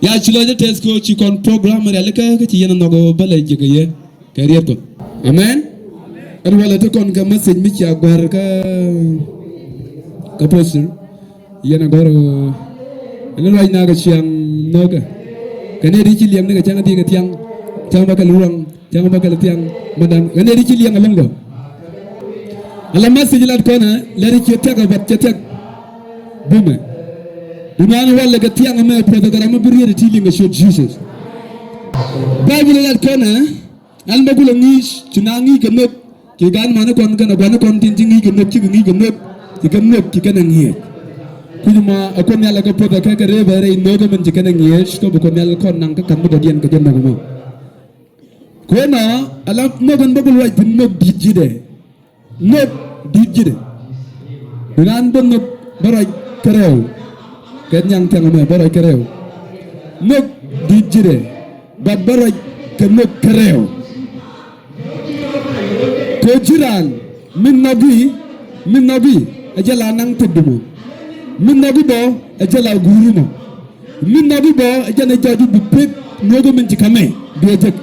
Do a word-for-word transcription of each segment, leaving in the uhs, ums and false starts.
Ya ci lɔcdä tɛth kɛ ci kɔn program rialikä kä ci yɛn a nhɔk bä lɛ jiäkä yɛ kɛ riet kɔn. Amen. Ɛn walɛ ti kɔn kɛ message mi cia gua̱r kä kä poster. Yɛn a gɔr ɛn luac na kɛ ciaŋ nhɔkä. Kɛ nɛ di ci liɛm ni kɛ cäŋ a di kɛ thiaŋ. Cäŋ bä kɛ luɔŋ. Cäŋ bä kɛ lɛ thiaŋ. Madam, ɣän ɛ di ci liɛŋ ɛlɔ̱ŋ dɔ. Ala message lat kɔnɛ lɛ di ci thiak ɛ bat cɛ thiak. Bumɛ. Dunan walɛ kɛ thiaŋ ɛmɛ puɔth ɛ kɛ ram mi bi riet ɛ ti liŋ ɛ ciöt Jesus. Bible lat kɔnɛ ɛn bä kulɛ ŋi̱i̱c ci na ŋi̱i̱c kɛ nhök. Ci gan mani kɔn kɛn ɛ guani kɔn tin ci ŋi̱i̱c kɛ nhök ci kɛ ŋi̱i̱c kɛ nhök. Ci kɛ nhök ci kɛn ɛ ŋi̱eec. Kui̱c ma ɛ kuɔn nhial ɛ kɛ puɔth ɛ kɛ kɛ rëë bɛ rɛy nhök ɛmɛn ci kɛn ɛ ŋi̱eec kɛ bi kuɔn nhial kɔn naŋ kä ka̱n mi dɔ̱diɛn kɛ jɛ nhök ɛmɔ. Kuenɔ ala nhök in bä bi luac thi̱n nhök di̱t ji̱dɛ. Nhök di̱t ji̱dɛ. Bi raan bä nhök bä ruac kärɛw. Kɛ nyaŋ thiaŋ ɛmɛ bä ruac kärɛw. Nhök di̱t ji̱dɛ. Bat bä ruac kɛ nhök kärɛw. Kɛ ji̱ raan mi nhɔki, mi nhɔki ɛ jɛ la naŋ thil dumɔ. Mi nhɔki bä ɛ jɛ la guuri mɔ. Mi nhɔki bä ɛ jɛn ɛ jɔc bi pek nhökä min ci ka̱mɛ bi ɛ jek.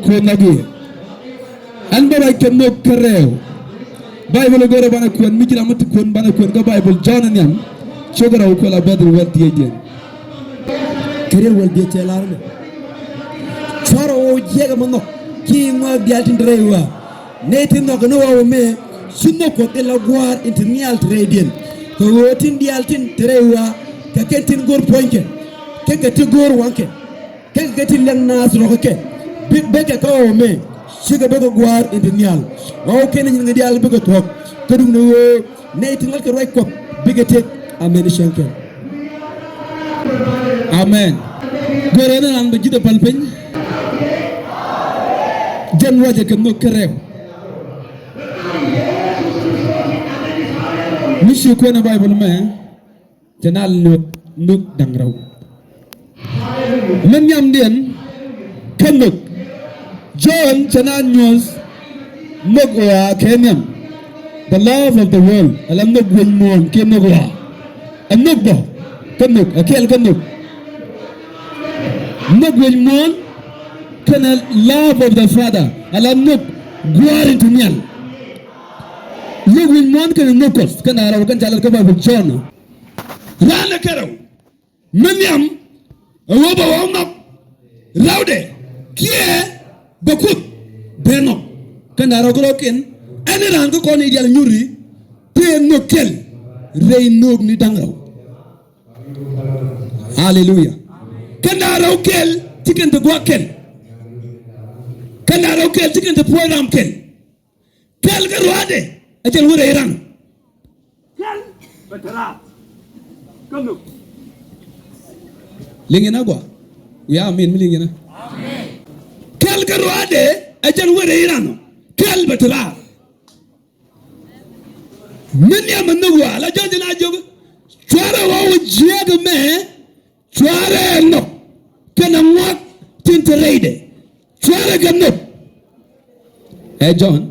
Kɛ nhɔki. Ɛn bä ruac kɛ nhök kärɛw. Baibol ɛ go̱rɛ banɛ kuɛn mi ji̱ ram mi ti kuɛn banɛ kuɛn kä Baibol Jɔ̱ɔ̱n ɛ nhiam. Ciök rɛw kuɛl a bäth in wäl dhiecdiɛn. Kɛ riet wäl dhiec cɛ lar mɛ. Cuarɛ ɣöö jiɛkɛ mi nhɔk ci ŋɔak diaal tin te rɛy ɣɔaa. Nɛy ti nhɔk ni ɣɔaa wä mɛ ci nhök Kuɔth in la gua̱a̱r in te nhial te rɛydiɛn. Kɛ ɣöö tin diaal tin te rɛy ɣɔaa kɛ kɛn tin go̱o̱r puɔ̱nykɛ kɛ kɛ ti go̱o̱r waŋkɛ kɛ kɛ ti liɛŋ naath rɔ̱kä kɛ. Bikɛ kä ɣɔw mɛ cikɛ bikɛ gua̱a̱r in te nhial. Ɣɔw kɛn nyin kɛ diaal bikɛ thuɔ̱k kä duundɛ ɣöö nɛy ti ŋa̱tkɛ ruac Kuɔth bikɛ tëk. Amen cäŋ kɛn. Amen. Gör ɛn ran bɛ ji̱th ɛ päl piny. Jɛn ruacɛ kɛ nhök kärɛw. Mi ci kuɛn ɛ Baibol mɛ cɛ na nhök nhök da̱ŋ rɛw. Min nhiamdiɛn kä nhök. Jɔ̱ɔ̱n cɛ na nyuɔ̱th nhök ɣɔaa kɛ nhiam. The love of the world. Ala nhök gueny muɔ̱ɔ̱n kiɛ nhök ɣɔaa. Ɛ nhök bä kä nhök, ɛ kɛl kä nhök. Nhök gueny muɔ̱ɔ̱n kɛnɛ love of the Father. Ala nhök gua̱a̱r in te nhial. Nhök gueny muɔ̱ɔ̱n kɛnɛ nhök Kuɔth kɛnɛ da̱ŋ rɛw kɛn ca lɛr kä Baibol Jɔ̱ɔ̱n. Raan ɛ kärɛw. Mi nhiam ɛ ɣöö bɛ ɣɔw nhɔk rɛwdɛ kiɛ bɛ Kuoth bɛ nhɔk. Kɛn da̱ŋ rɛw kärɔ̱kiɛn ɛn raan kä kɔn i̱ diaal nyuri tëë nhök kɛl rɛy nhökni da̱ŋ rɛw. Aleluya. Kɛn da̱ŋ rɛw kɛl ci kɛn te gua̱a̱k kɛl. Kɛn da̱ŋ rɛw kɛl ci kɛn te puɔ̱ny ram kɛl. Kɛl kä ruaadɛ ɛ jɛn wä rɛy ran. Kɛl bɛ te raar. Kä nhök. Liŋ yɛn a gɔaa. Wiaa amin mi liŋ yɛn a. Kɛl kä ruaadɛ ɛ jɛn wä rɛy ran. Kɛl bɛ te raar. Mi nhiam ɛ nhök ɣɔaa la jɔ̱ɔ̱n jɛn a jiök. Cuarɛ ɣɔw jiääk ɛmɛ. Cuarɛ ɛ nhɔk kɛnɛ ŋɔak tin te rɛydɛ. Cuarɛ kɛ nhɔk. Ɛ Jɔ̱ɔ̱n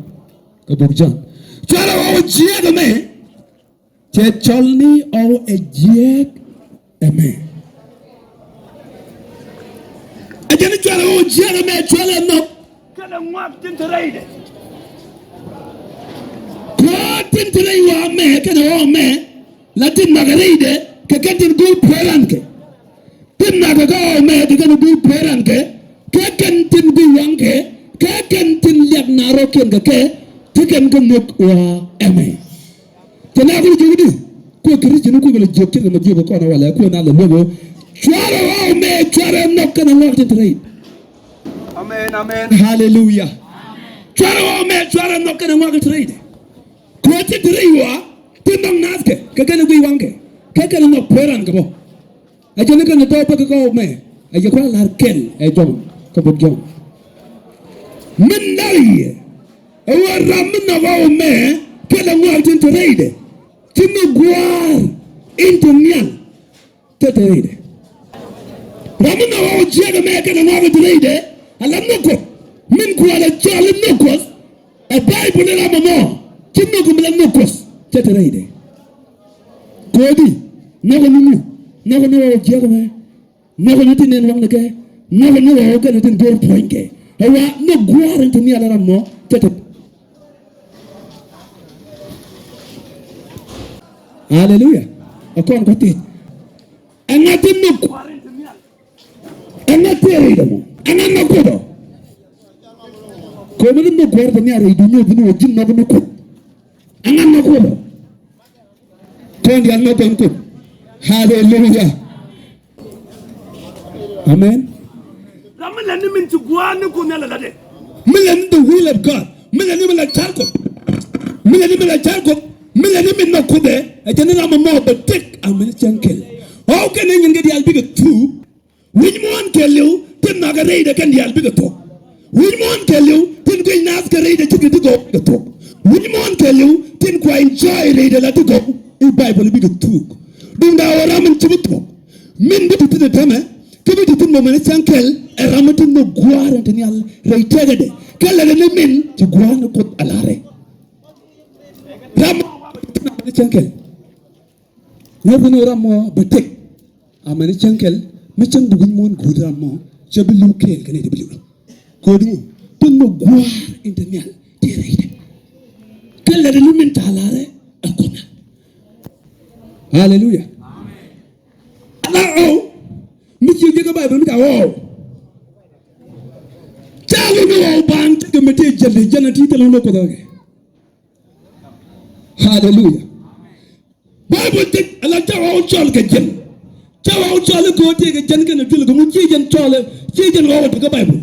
kä buk Jɔ̱ɔ̱n. Cuarɛ ɣɔw jiääk ɛmɛ. Cɛ cɔl ni ɣɔw ɛ jiääk ɛmɛ. Ɛ jɛn cuarɛ ɣɔw jiääk ɛmɛ cuarɛ ɛ nhɔk kɛnɛ ŋɔak tin te rɛydɛ. Kɔɔr tin te rɛy ɣɔaa mɛ kɛnɛ ɣɔw mɛ. La tin nhɔkɛ rɛydɛ kɛ kɛn tin go̱o̱r puɔ̱nykɛ. Tin nhɔkɛ kä ɣɔw mɛ kɛ kɛn go̱o̱r puɔ̱nykɛ. Kɛ kɛn tin go̱o̱r waŋkɛ. Kɛ kɛn tin liak na rɔ̱kiɛn kɛ kɛ. Ti kɛn kä nhök ɣɔaa ɛmɛ. Cɛ na kul jiök di. Kuɛ Krithian kuɛ kɛ lɛ jiök ce̱tkɛ mɛ jiök kɔn walɛ kuɛ na lɛ luɔk ɣöö cuarɛ ɣɔw mɛ cuarɛ nhɔk kɛnɛ ŋɔak tin te rɛy. Amen, amen. Haleluya. Cuarɛ ɣɔw mɛ cuarɛ nhɔk kɛnɛ ŋɔak tin te rɛydɛ. Kɛ ɣöö tin te rɛy ɣɔaa tin nhɔk naath kɛ kɛ kɛn guiy waŋkɛ kɛ kɛn nhɔk puɔ̱nykɛ bä. A jɛn kɛn tɔ̱ bäkɛ kä ɣɔw mɛ. A jɛ kua̱r la̱r kɛl ɛ Jɔ̱ɔ̱n kä buk Jɔ̱ɔ̱n. Min la̱r yɛ ɛ ɣöö ram mi nhɔk ɣɔw mɛ kɛnɛ ŋɔak tin te rɛydɛ. Ci nhök gua̱a̱r in te nhial. Te te rɛydɛ. Ram mi nhɔk ɣɔw jiääk ɛmɛ kɛnɛ ŋɔak in te rɛydɛ. Ala nhök Kuɔth min kualɛ cɔal i̱ nhök Kuɔth. Ɛ Baibol in ram ɛmɔ ci nhök mi la nhök Kuɔth. Te te rɛydɛ. Ko̱di nhɔk ni mi nhɔk ni ɣɔw jiääk ɛmɛ. Nhɔkɛ ni tin nɛn waŋnikɛ, nhɔkɛ ni ɣɔw kɛnɛ tin go̱o̱r puɔ̱nykɛ. Ɛ wa nhɔk gua̱a̱r in te nhial ram mɔ cɛ te. Aleluya. Ɛ kɔn kɔ thiec. Ɛŋa tin nhɔk gua̱a̱r in te nhial? Ɛŋa tëë rɛydɛ mɔ? Ɛŋa nhɔk Kuoth ɔ? Kɛ ɣöö mi tin nhɔk gua̱a̱r in te nhial rɛy duŋni ɔ, ji̱n nhɔk ni Kuoth. Ɛŋa nhɔk Kuoth ɔ? Kɔn diaal nhɔk kɔn Kuoth. Aleluya. Amen. Ram mi lɛ ni min ci gua̱a̱r ni Kuoth Nhial ɛ la̱tdɛ. Mi lɛ ni the will of God. Mi lɛ ni min la car Kuoth. Mi lɛ ni min la car Kuoth. Mi lɛ ni min nhɔk Kuoth ɛ. Ɛ jɛn ni ram ɛmɔ bɛ tëk amäni cäŋ kɛl. Ɣɔw kɛnɛ nyinkɛ diaal bikɛ thuk. Wi̱c muɔ̱ɔ̱n kɛɛliw tin nhɔakɛ rɛydɛ kɛn diaal bikɛ thuɔ̱k. Wi̱c muɔ̱ɔ̱n kɛɛliw tin guic naath kɛ rɛydɛ cikɛ ti gɔw bikɛ thuɔ̱k. Wi̱c muɔ̱ɔ̱n kɛɛliw tin kua enjoy rɛydɛ la ti gɔw i̱ Baibol bikɛ thuk. Duundɛ ɣöö ram min ci bi thuɔ̱k. Min bi ti thi̱n ɛ täämɛ kä bi ti thi̱n mɔmɛn cäŋ kɛl ɛ ram mi ti nhɔk gua̱a̱r in te nhial rɛy tëkädɛ. Kä lɛlɛ ni min ci gua̱a̱r ni Kuoth a la̱rɛ. Ram mi ti thi̱n mɔmɛn cäŋ kɛl. Ŋäth ni ram mɔ bɛ tëk. Amäni cäŋ kɛl mi cäŋ bi wi̱c muɔ̱ɔ̱n guut ram mɔ cɛ bi li̱w kɛɛl kɛ nɛy ti bi li̱w. Kɛ ɣöö duŋ tin nhɔk gua̱a̱r in te nhial tëë rɛydɛ. Kä lɛlɛ ni min ca la̱rɛ ɛ Kuoth. Aleluya. Ala ɣɔw mi ci jek kä Baibol mi ca ɣɔw. Ca ɣöö ni ɣɔw ban tekɛ mi tëë jäl, jɛn a ti thil ɣöö ni Kuoth ɣä kɛ. Aleluya. Baibol tëk ala ca ɣɔw cɔl kɛ jɛn. Ca ɣɔw cɔl i̱ ko̱o̱t tëë kɛ jɛn kɛnɛ duël kɛ mu ciɛ jɛn cɔl, ciɛ jɛn ɣɔw tekɛ Baibol.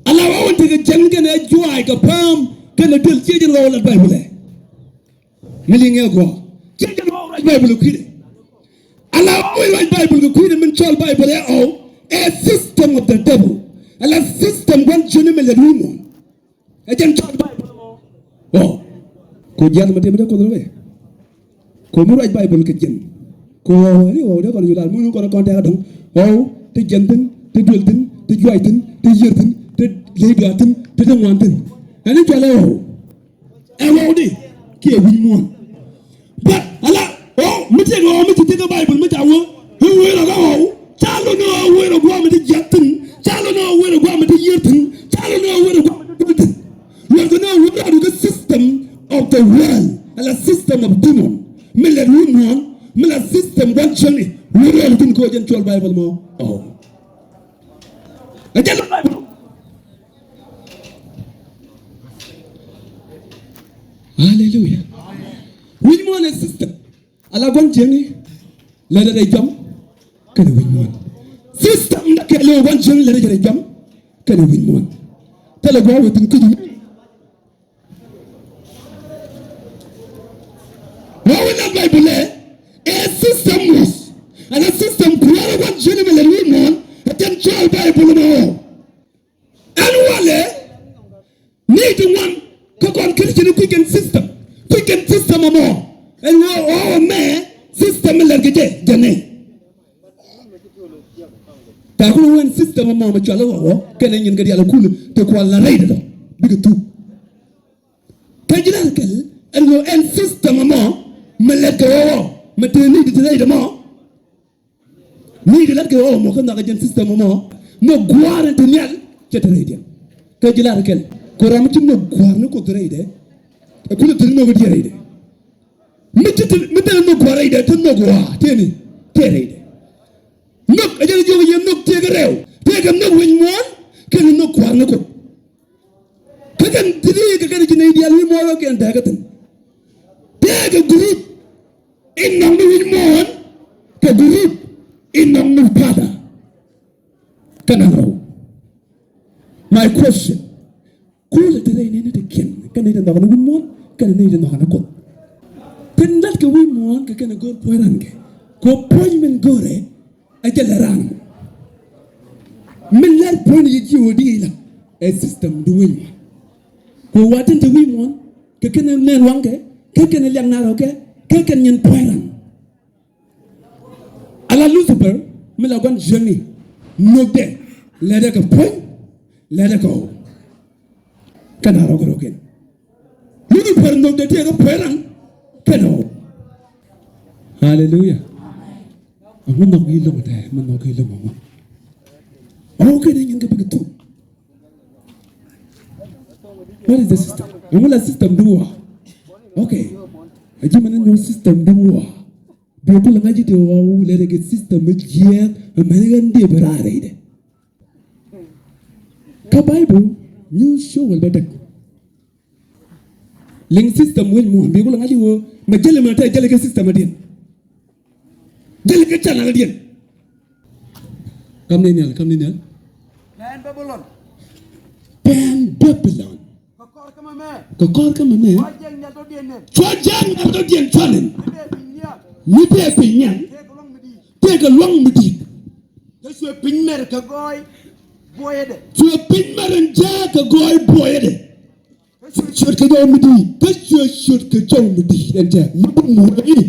Ala ɣɔw tekɛ jɛn kɛnɛ juac kɛ pääm kɛnɛ duël ciɛ jɛn ɣɔw lat Baibol ɛ. Mi liŋ ɛ guɔ ciɛ jɛn ɣɔw ruac Baibol kɛ kui̱dɛ. Ala ɣɔw ruac Baibol kɛ kui̱dɛ min cɔl Baibol ɛ ɣɔw ɛ system of the devil. Ala system gua̱n jiöni mi lɛt wi̱i̱ muɔ̱ɔ̱n. Ɛ jɛn cɔl Baibol mɔ. Ɔ. Kɛ jiath mɛ tëë mi dee Kuoth rɔ bɛ. Kɛ mi ruac Baibol kɛ jɛn. Kɛ ɣɔw, ɛn i̱ ɣɔw dee kɔn ju lar, mi wun kɔn kɔn tɛk adɔ̱ŋ. Ɣɔw, te jɛn thi̱n, te duël thi̱n, te juac thi̱n, te yiër thi̱n, te liey duaar thi̱n, te te ŋuan thi̱n. Ɛn i̱ cɔal ɛ ɣɔw. Ɛ ɣɔw di kiɛ wi̱i̱ muɔ̱ɔ̱n. But ala ɣɔw mi tëëkɛ ɣɔw mi ci tëëkɛ Baibol mi ca wä i̱ wëë rɔ kä ɣɔw. Ca lo̱n ni ɣɔw wëë rɔ gua̱a̱ mi ti jiath thi̱n. Ca lo̱n ni ɣɔw wëë rɔ gua̱a̱ mi ti yiër thi̱n. Ca lo̱n ni ɣɔw wëë rɔ gua̱a̱ mi ti duël thi̱n. Luɔt kɛ ni ɣɔw wëë rɔ kɛ system of the world. Ala system of demon. Mi lɛ wi̱i̱ muɔ̱ɔ̱n mi la system gua̱n cäŋ i̱ wëë rɔ thi̱n kɛ ɣöö jɛn cɔl Baibol mɔ. Ɔ. Ɛ jɛn Baibol. Aleluya. Wi̱c muɔ̱ɔ̱n ɛ system. Ala gua̱n cieŋni lɛt rɛy jɔm kɛnɛ wi̱c muɔ̱ɔ̱n. System ni kɛɛliw gua̱n cieŋni lɛt rɛy jɔm kɛnɛ wi̱c muɔ̱ɔ̱n. Thilɛ gua̱a̱th wä thi̱n kui̱c mi. Ɣɔw in la Baibol ɛ, ɛ system wuth. Ɛn ɛ system kuäärä gua̱n cieŋni mi lɛt wi̱c muɔ̱ɔ̱n. Ɛ jɛn cɔal Baibol ɛmɔ ɣɔw. Ɛn walɛ ni ti ŋuan kä kɔn Christian kui̱c kɛn system. Kui̱c kɛn system ɛmɔ. Ɛn ɣöö ɣɔw ɛmɛ system mi lɛr kɛ jɛ jɛ nɛ. Ta̱a̱ kun wen system ɛmɔ mɛ cual ɣɔw kɛnɛ nyin kɛ diaal kul ti kual la rɛy dɔ̱dɔ bikɛ thuk. Kä ji̱ lar kɛl ɛn ɣöö ɛn system ɛmɔ mɛ lɛr kɛ ɣɔw mɛ te ni ti rɛy dɔ̱mɔ. Mi di lat kɛ ɣɔw mɔ kä nhɔakɛ jɛn system mɔ. Nhɔk gua̱a̱r in te nhial cɛ te rɛydiɛn. Kä ji̱ lar kɛl kɛ ram mi ci nhɔk gua̱a̱r ni Kuoth rɛydɛ. Ɛ kulɛ te nhɔk diɛ rɛydɛ. Mi ci te mi te nhɔk gua̱a̱r rɛydɛ te nhɔk ɣɔaa tëë ni tëë rɛydɛ. Nhɔk ɛ jɛn jiök yɛ nhɔk tëëkɛ rɛw tëëkɛ nhɔk wi̱c muɔ̱ɔ̱n kɛnɛ nhɔk gua̱a̱r ni Kuoth. Kä kɛn ti ti kɛ kɛn ci nɛy diaal wi̱i̱ muɔ̱ɔ̱n kɛn tɛ̈kɛ thi̱n. Tëëkɛ group in nhɔk ni wi̱i̱ muɔ̱ɔ̱n kɛ group in nhɔk ni Father. Kɛn a rɔw. My question. Kulɛ ti rɛy nɛy ni ti kiɛn kɛn nɛy ti nhɔk ni wi̱i̱ muɔ̱ɔ̱n kɛn nɛy ti nhɔk ni Kuoth. Tin lat kɛ wi̱i̱ muɔ̱ɔ̱n kɛ kɛn a go̱o̱r puɔ̱ny ran kɛ kɛ puɔ̱ny min go̱o̱rɛ. Ɛ jɛ lɛ ran mi lɛr puɔ̱ny yɛ ji̱ ɣöö di ilak ɛ system di wi̱i̱ muɔ̱ɔ̱n. Kɛ watin te wi̱i̱ muɔ̱ɔ̱n kɛ kɛn nɛn waŋkɛ kɛ kɛn liak na rɔkɛ kɛ kɛn nyɛn puɔ̱ny ran. Ala Lucifer mi la gua̱n jiäkni nhökdɛ lɛtdɛ kɛ puɔ̱ny lɛtdɛ kɛ ɣɔw. Kɛn a rɔ̱ kɛ rɔ̱ kɛn. Lucifer nhök dee tëëkɛ puɔ̱ny ran kɛn ɣɔw. Haleluya. Ɛŋu nhɔk i̱ lo̱ŋ tɛ, mi nhɔk i̱ lo̱ŋ ɛŋu? Ɛŋu kɛn i̱ nyin kɛ bikɛ thuk? What is the system? Ɛŋu la system duŋ wä? Okay. A ji̱ mɛn ni nyuɔ̱th system duŋ wä. Biɛ kulɛ ŋa̱c i̱ ti wä wulɛ rɛ kɛ system mi jiɛɛk, ɛ mɛn i̱ ɣän diɛ bi raar rɛydɛ. Kä Bible, nyuuth show wal bɛ däk. Liŋ system wec muɔ̱ɔ̱n, bi kulɛ ŋa̱c i̱ wä, mɛ jäli mɛ tɛ jäli kɛ system adiɛn. Jäli kɛ channel adiɛn. Kam ni nhial, kam ni nhial. Pɛn Babilon. Pɛn Babilon. Kɛ kɔr kä mɛ mɛ. Kɛ kɔr kä mɛ mɛ. Cua jiɛn nhial tɔ̱diɛn nɛn. Cua jiɛn nhial tɔ̱diɛn cua nɛn. Mi dee piny nhial. Mi dee piny nhial. Tëëkɛ luaŋ mi di̱i̱t. Tëëkɛ luaŋ mi di̱i̱t. Kä cuɛ piny mɛr kɛ gɔɔy buɔyädɛ. Cuɛ piny mɛr ɛn jääk kɛ gɔɔy buɔyädɛ. Kä cuɛ ciöt kɛ jɔw mi di̱i̱t. Kä cuɛ ciöt kɛ jɔw mi di̱i̱t ɛn jääk. Mi bi muɔ̱ɔ̱n i̱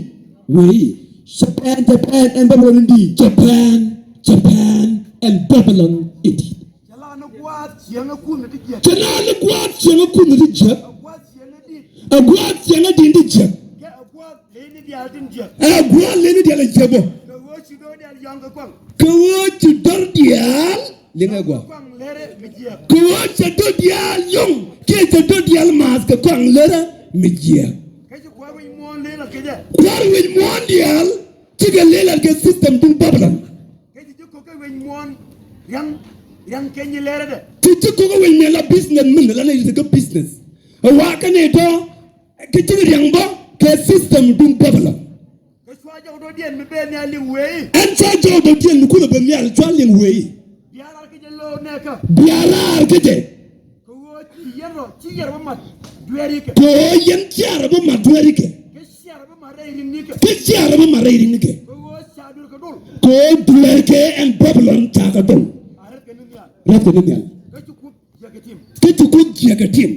wëë i̱. Cɛ pɛn, cɛ pɛn ɛn Babilon in di̱i̱t. Cɛ pɛn, cɛ pɛn ɛn Babilon in di̱i̱t. Cɛ la ni gua̱a̱th cieŋ ɛ kunh ti jiäk. Cɛ la ni gua̱a̱th cieŋ ɛ kunh ti jiäk. Ɛ gua̱a̱th cieŋ ɛ di̱i̱t. Ɛ gua̱a̱th cieŋ ɛ di̱i̱t ti jiäk. Kɛ ɛ gua̱a̱th leni diaal tin jiäk. Ɛ gua̱a̱th leni diaal in jiäk bä. Kɛ ɣöö ci do̱r diaal yɔ̱ŋ kɛ kuaŋ. Kɛ ɣöö ci do̱r diaal, liŋ ɛ gua̱a̱th. Kuaŋ lärä mi jiäk. Kɛ ɣöö cɛ do̱r diaal yɔ̱ŋ, kiɛ cɛ do̱r diaal maath kɛ kuaŋ lärä mi jiäk. Kä ci kua̱r wi̱c muɔ̱ɔ̱n lëël ɛ kecɛ. Kua̱r wi̱c muɔ̱ɔ̱n diaal, cikɛ lëël ɛ kɛ system duŋ Babilon. Kä ci ji̱ ko̱k kä wec muɔ̱ɔ̱n ria̱ŋ, ria̱ŋ keny i̱ lɛrɛ dɛ. Ci ji̱ ko̱k kä wec muɔ̱ɔ̱n la business min la nɛy ti kä business. Ɛ wa̱a̱ kä nɛy tɔ̱ kä ji̱ ria̱ŋ bä kɛ system duŋ Babilon. Kä cua jɔw dɔ̱diɛn mi ben nhial liŋ wëë i̱. Ɛn cua jɔw dɔ̱diɛn mi kulɛ ben nhial cua liŋ wëë i̱. Bia raar kä jɛ lo̱o̱ nɛɛkä. Bia raar kä jɛ. Kɛ ɣöö ci yɛn rɔ, ci yɛn rɔ bä mat dueerikɛ. Kɛ ɣöö yɛn cia rɔ bä mat dueerikɛ. Kä cia rɔ bä mat rɛy ri̱ŋnikɛ. Kä cia rɔ bä mat rɛy ri̱ŋnikɛ. Kɛ ɣöö ca duer kɛ dol. Kɛ ɣöö dueerkɛ ɛn Babilon ca kɛ dol. A räth kɛ ni nhial. Räth kɛ ni nhial. Kä ci Kuoth jiäk kɛ tim. Kä ci Kuoth jiäk kɛ tim.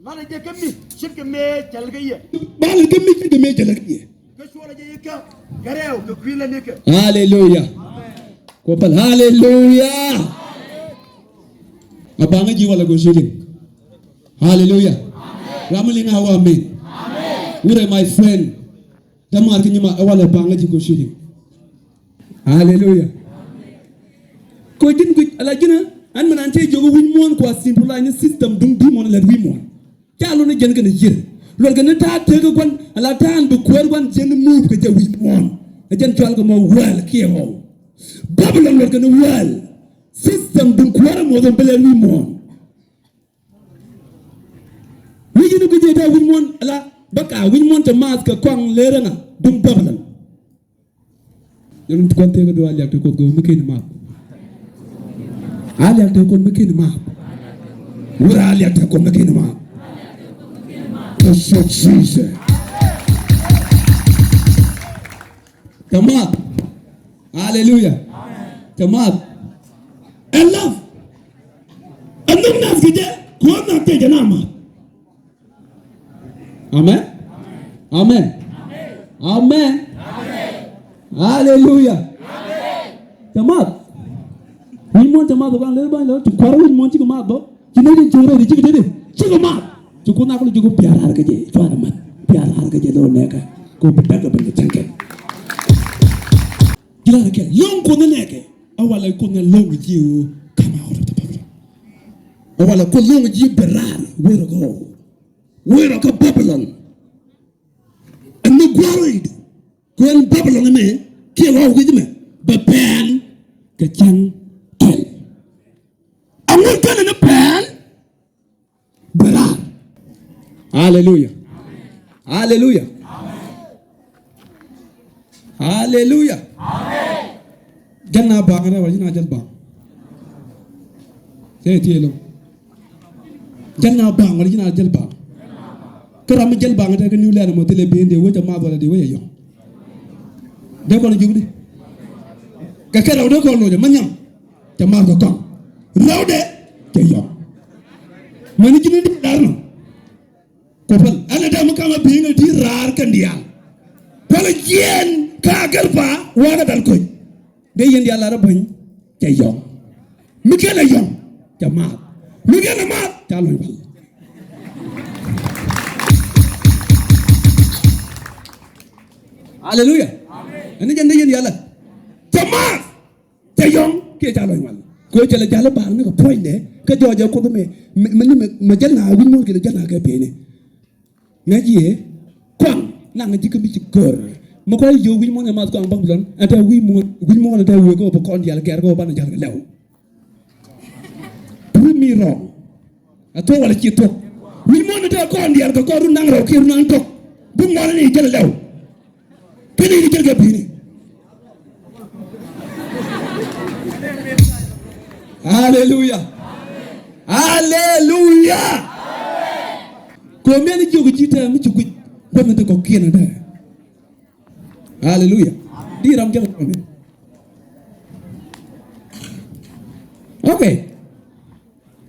Malɛ jɛ kä mi ce̱tkɛ mëë cɛl kä yɛ. Malɛ kä mi ce̱tkɛ mëë cɛl kä yɛ. Kä cuɔlɛ jɛ ikä kɛ rɛw kɛ kui̱ lɛ nikɛ. Haleluya. Amen. Kuɔ pal. Haleluya. A baŋä ji̱ walɛ kɔ shooting. Haleluya. Ram mi liŋ a wä amen. Wurɛ my friend. Tɛ ma̱a̱r kä nyi ma ɛ walɛ baŋä ji̱ kɔ shooting. Haleluya. Kɔ ji̱n guic ala ji̱n ɛ ɛn mi nan tëë jiök wi̱c muɔ̱ɔ̱n kua symbolize ni system duŋ demon lɛt wi̱i̱ muɔ̱ɔ̱n. Ca lun ni jɛn kɛn ji̱r luɔt kɛn ni ta̱a̱ tekä gua̱n ala ta̱a̱ ɛn bi kuäär gua̱n jɛn ni move kɛ jɛ wi̱i̱ muɔ̱ɔ̱n. Ɛ jɛn cual kɛ mɔ wäl kiɛ ɣɔw. Babilon luɔt kɛn ni wäl. System duŋ kuäär ɛmɔ dhɔm bi lɛt wi̱i̱ muɔ̱ɔ̱n. Wi̱c in i̱ guic i̱ tɛ wi̱c muɔ̱n ala bä ka wi̱c muɔ̱n te maath kɛ kɔaŋ lërä ŋa duŋ Babilon. Yɛn kuan tëëk du a liak te Kuoth go̱o̱k mi ken maath. A liak te Kuoth mi ken maath. Wur a liak te Kuoth mi ken maath. Tɛ sɔ Jesus. Tɛ maath. Haleluya. Tɛ maath. Ɛ love. Ɛ nhök nath kɛ jɛ, kɛ ɣöö nath tëë jɛ na maath. Amen. Amen. Amen. Haleluya. Tɛ maath. Wi̱i̱ muɔ̱ɔ̱n tɛ maath, kɔn lɛ ba̱ny lɛ ti kua̱r wi̱i̱ muɔ̱ɔ̱n cikɛ maath bä. Ci nɛy tin cuŋ rɛy ti cikɛ teti cikɛ maath. Ci Kuoth na kul ji̱ ku bia raar kä jɛ, cua rɛ mat bia raar kä jɛ lo̱w nɛɛkä. Kɛ bi da̱k kɛ ben kɛ cäŋ kɛ. Ji̱ raar kɛ lo̱ŋ Kuoth ni nɛɛkɛ. A walɛ Kuoth ni lo̱ŋ ji̱ ɣöö come out of the Babylon. A walɛ Kuoth lo̱ŋ ji̱ bɛ raar wëë rɔ kɛ ɣɔw. Wëë rɔ kä Babylon. Ɛn ni gua̱a̱r rɛy di kuɛn Babylon ɛmɛ kiɛ ɣɔw wi̱c ɛmɛ bɛ pɛn kɛ cäŋ kɛl. A ŋuɔ̱t kɛn ni pɛn. Bɛ raar. Haleluya. Haleluya. Haleluya. Jɛn na baŋ rɛ wala ji̱ na jäl baŋ. Cɛ ti loŋ. Jɛn na baŋ wala ji̱ na jäl baŋ. Kä ram mi jäl baŋ te kä niw lɛn mɔ thilɛ ben de wecɛ math wala de wecɛ yɔŋ. Dee kɔn juk di. Kɛ kɛ rɛw dee kɔn lo̱cɛ ma nyam. Cɛ math kɛ kɔŋ rɛwdɛ cɛ yɔ̱ŋ. Mɛn ji̱n in di lar nɔ. Kɔ päl ɛn ɛ dee mi ka̱m a bi̱i̱ŋ ɛ di̱t raar kɛn diaal. Päl ɛ jiɛɛn ka Agripa wakä dal koc. Dee yɛn diaal lar ɛ buny cɛ yɔ̱ŋ. Mi kɛn ɛ yɔ̱ŋ cɛ math. Mi kɛn ɛ math ca lɔc wal. Haleluya. Ɛn ni jɛn dee yɛn yɛlɛ. Cɛ maath. Cɛ yɔ̱ŋ kiɛ ca lɔny wal. Kɛ cɛ lɛ jal i̱ ba̱a̱r ni kɛ puɔ̱nydɛ kä jɔɔcɛ Kuoth mɛ mɛ ni mɛ jäl na wi̱c muɔ̱ɔ̱n kiɛ lɛ jäl na kɛ piɛni. Ŋäc yɛ kɔn naŋ ji̱ kä mi ci gör. Mi kɔn jiök wi̱c muɔ̱ɔ̱n ɛ math kɔn Babilɔn ɛn tɛ wi̱c muɔ̱ɔ̱n wi̱c muɔ̱ɔ̱n ɛn tɛ wëë kä bä kɔn diaal gɛr kä bä banɛ ja̱l kɛ lɛw. Prove me wrong. A thuɔ̱k walɛ ci thuɔ̱k. Wi̱c muɔ̱ɔ̱n ɛn tɛ kɔn diaal kɛ kɔn run naŋ rɛw kiɛ run naŋ tɔk. Bi ŋuɔ̱n ni jäl lɛw. Keni ni jɛl kɛ pi̱i̱ni. Aleluya. Aleluya. Kɛ miɛn jiök ji̱ tɛm mi ci guic gua̱th mi te kɔ̱kiɛn adɛ. Aleluya. Di ram jɛl kɔn. Okay.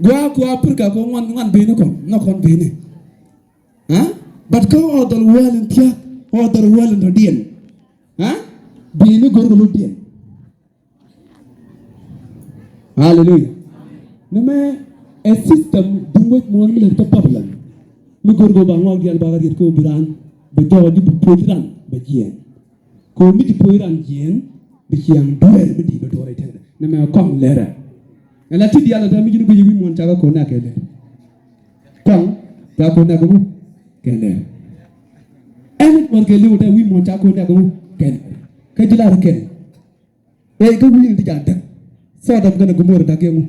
Gua kua pirka kɔ ŋuan ŋuan bini kɔn nɔ kɔn bini. Aa? But kä ɔ dhɔl wäl in thia̱k ɔ dhɔl wäl in tɔ̱diɛn. Aa? Bi̱i̱ni go̱r kɛ lotdiɛn. Aleluya. Nɛmɛ ɛ system duŋ wec muɔ̱ɔ̱n mi lät kä Babilɔn. Mi go̱r kɛ ba ŋuak diaal ba kɛ riet kɛ ɔ bi raan bɛ jɔɔc ji̱ bi puɔ̱th ran bɛ jiɛɛn. Kɛ ɔ mi ji̱ puɔ̱th ran jiɛɛn bi ciaŋ dueer mi di̱i̱t bɛ tuɔɔr i̱ tɛkdɛ. Nɛmɛ kɔŋ lɛrɛ. Ɛn la ti diaal ɛ tɛ mi ji̱n guic wi̱i̱ muɔ̱ɔ̱n cakɛ ko̱n nɛ kɛ lɛr. Kɔaŋ ca ko̱n nɛ kɛ ŋu kɛ lɛr. Ɛn i̱ tuɔr kɛ li̱w tɛ wi̱i̱ muɔ̱ɔ̱n ca ko̱n nɛ kɛ ŋu kɛ lɛr. Kä ji̱ lar kɛn. Ɛ kä wi̱i̱ ni ti ca däk. Sodom kɛnɛ Gomora da̱k yɛ ŋu.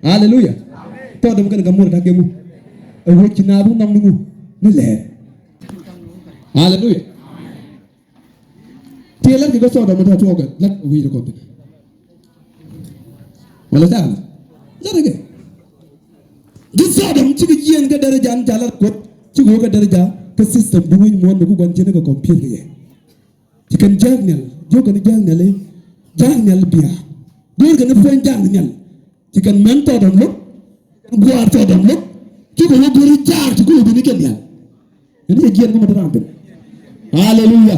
Aleluya. Sodom kɛnɛ Gomora da̱k yɛ ŋu. Ɛ wec ci naath wä nhɔk ni ŋu ni lɛr. Aleluya. Ti lät kɛ kä Sodom mi tɔ̱ tuɔɔkɛ lät kɛ wi̱i̱ ti kɔn thi̱n. Wala tha̱a̱ŋ lät kɛ. Ji̱ Sodom cikɛ jiɛɛn kä daraja in ca lät Kuoth cikɛ wä kä daraja kä system bi wi̱i̱ muɔ̱ɔ̱n mi ku gua̱n ji̱n kɛ computer kɛ yɛ. Ci kɛn ja̱a̱k nhial jiök kɛn ja̱a̱k nhial i̱ ja̱a̱k nhial bia. Go̱o̱r kɛn i̱ puɔ̱ny ja̱a̱k nhial. Ci kɛn mɛn Sodom lo̱k, gua̱a̱r Sodom lo̱k, ci kɛ wä go̱ri jaak ti kulɛ bini kɛ nhial. Ɛn cɛ jiɛn kä mi ti raan thi̱n. Aleluya.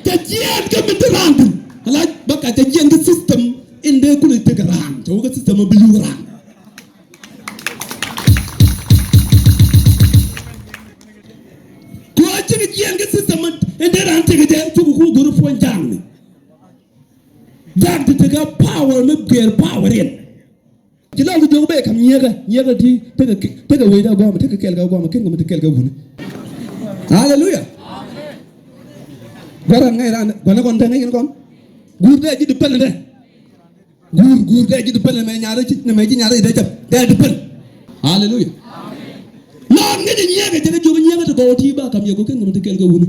Cɛ jiɛn kä mi ti raan thi̱n. Ala bä ka cɛ jiɛn kä system in dee kulɛ tek raan. Cɛ wä kä system a bi li̱w raan. Kɛ ɣöö cikɛ jiɛn kä system in dee raan tek jɛ cukɛ ku go̱ri puɔ̱ny jaak ni. Jaak ti tekɛ power mi gɛr power in. Ci lɔl ti jiök bɛ kam nyiɛkɛ nyiɛkɛ ti tekɛ tekɛ wecdä guamɛ tekɛ kɛɛl kɛ guamɛ ken kɛ mi ti kɛɛl kɛ wuni. Aleluya. Gua̱rä ŋäc ran gua̱nä kɔn te ŋäc in kɔn. Guur dee ji̱ di pɛl in dee. Guur guur dee ji̱ di pɛl in mɛ nyarä ci ni mɛ ji̱ nyarä ci dee jɛp dee di pɛl. Aleluya. Lɔn ŋäc in nyiɛkɛ jɛ kɛ jiök nyiɛkɛ ti gɔw ti ba kam yɛ guɔ ken kɛ mi ti kɛɛl kɛ wuni.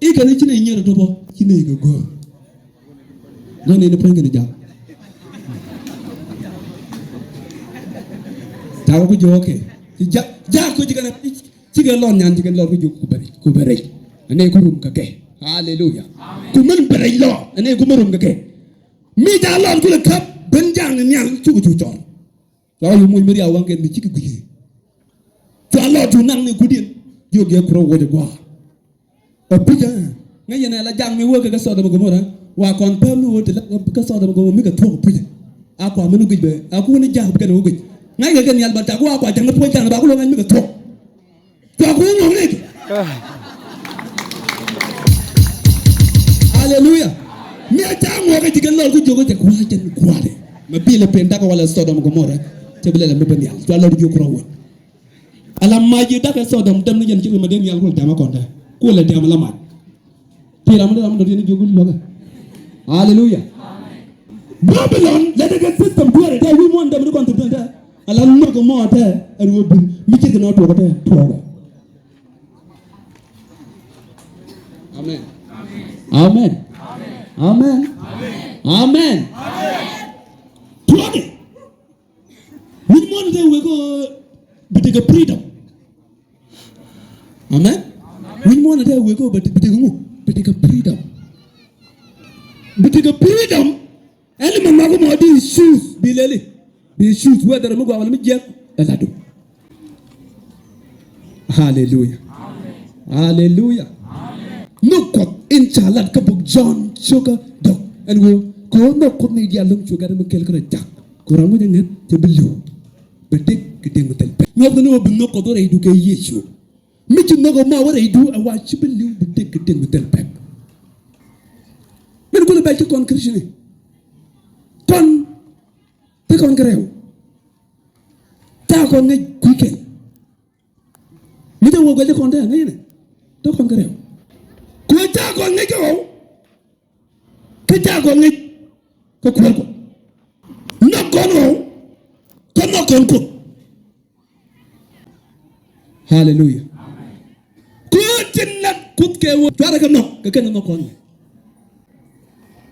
I̱ kɛn i̱ ci nɛy nyier ɛ tɔ̱pɔ ci nɛy kɛ go̱o̱r. Nɔ nɛy ni puɔ̱ny kɛn i̱ ja̱a̱k. Ta̱a̱ wä ku jiök kɛ ci ja̱a̱k ja̱a̱k ku ci kɛn ci kɛn lɔn nyan ci kɛn lɔn ku jiök ku bɛ rɛc ku bɛ rɛc. Ɛ nɛy ku rum kɛ kɛ. Aleluya. Ku min bɛ rɛc lɔ ɛ nɛy ku min rum kɛ kɛ. Mi ja̱a̱k lɔn ku lɛ käp ben ja̱a̱k ni nhial cukɛ cu cɔr. Cua yɛ muc mi riaw waŋkɛn mi cikɛ gui̱c. Cua lɔ cu naŋ ni gudiɛn. Jiök yɛ kurɔ wuɔc ɛ gua̱a̱. Ɛ puc ɛ ŋäc yɛn ɛ la ja̱a̱k mi wee kɛ kä Sodom ɛ Gomora. Wa kɔn päm ni wee ti la kä Sodom ɛ Gomora mi kɛ thuɔ̱k ɛ puc ɛ. A kua mɛn wä guic bɛ a ku wä ni ja̱a̱k bi kɛn wä guic. Ŋa̱c kɛ kɛ nhial bal ca ku a kua ja̱ŋ ni puɔ̱ny ja̱a̱k ni ba ku lo̱ ŋa̱c mi kɛ thuɔ̱k. Cua kui̱ ŋuɔ̱k rik. Aleluya. Mi a ca ŋuɔ̱k a ci kɛ lɔr ku jiök a cɛ kua̱c jɛn kua̱dɛ. Mɛ bilɛ pen dakɛ walɛ Sodom Gomora. Cɛ bi lɛlɛ mi ben nhial cua lɔr jiök rɔ wä. Ala mac yi dakɛ Sodom däm ni jɛn ci ri mɛ den nhial kulɛ dɛm a kɔn dɛ kulɛ dɛm a la mac. Ti ram mi dee ram mi dɔ̱diɛn jiök luɔ̱kɛ. Aleluya. Babilɔn lɛ dee kɛ system dueerɛ tɛ wi̱i̱ muɔ̱ɔ̱n dee mi di kɔn thop tɛ. Ala nhök mɔ tɛ ɛn ɣöö bun mi ci kɛ nɔ tuɔɔkɛ tɛ tuɔɔkɛ. Amen. Amen. Amen. Amen. Tuɔɔkɛ. Wi̱i̱ muɔ̱ɔ̱n tɛ wek ɣöö bi tekɛ freedom. Amen. Wi̱i̱ muɔ̱ɔ̱n tɛ wek ɣöö bi tekɛ ŋu bi tekɛ freedom. Bi tekɛ freedom. Ɛn ni mɛ mak mɔ di choose bi lɛli bi choose whether mi gɔaa wala mi jiɛk ɛ ladu. Haleluya. Haleluya. Nhök Kuɔth in ca lat kä buk Jɔ̱ɔ̱n cio̱kä dɔ̱k ɛn ɣöö kɛ ɣöö nhök Kuɔth ni diaal lo̱ŋ cuɛ gat mi kɛl kä rɔ jak. Kɛ ram wec aŋet cɛ bi li̱w bɛ dek kɛ dek mi thil pɛk. Nyuɔth kɛ ni ɣöö bi nhök Kuɔth wä rɛydu kɛ Yecu. Mi ci nhök ɛmɔ wä rɛydu ɛ wa ci bi li̱w bi dek kɛ dek mi thil pɛk. Min kulɛ bɛl ti kɔn Christian ni. Kɔn te kɔn kɛ rɛw. Ca kɔn ŋäc kui̱ kɛl. Mi te wä guɛl ti kɔn te ŋäc ni. Te kɔn kɛ rɛw. Kuɛ ca kɔn ŋäc kɛ ɣɔw. Kä ca kɔn ŋäc kä kuäär kɔn. Nhɔk kɔn ɣɔw. Kä nhɔk kɔn Kuoth. Haleluya. Kuäär tin lat Kuoth kɛ wä cuarɛ kɛ nhɔk kɛ kɛn nhɔk kɔn.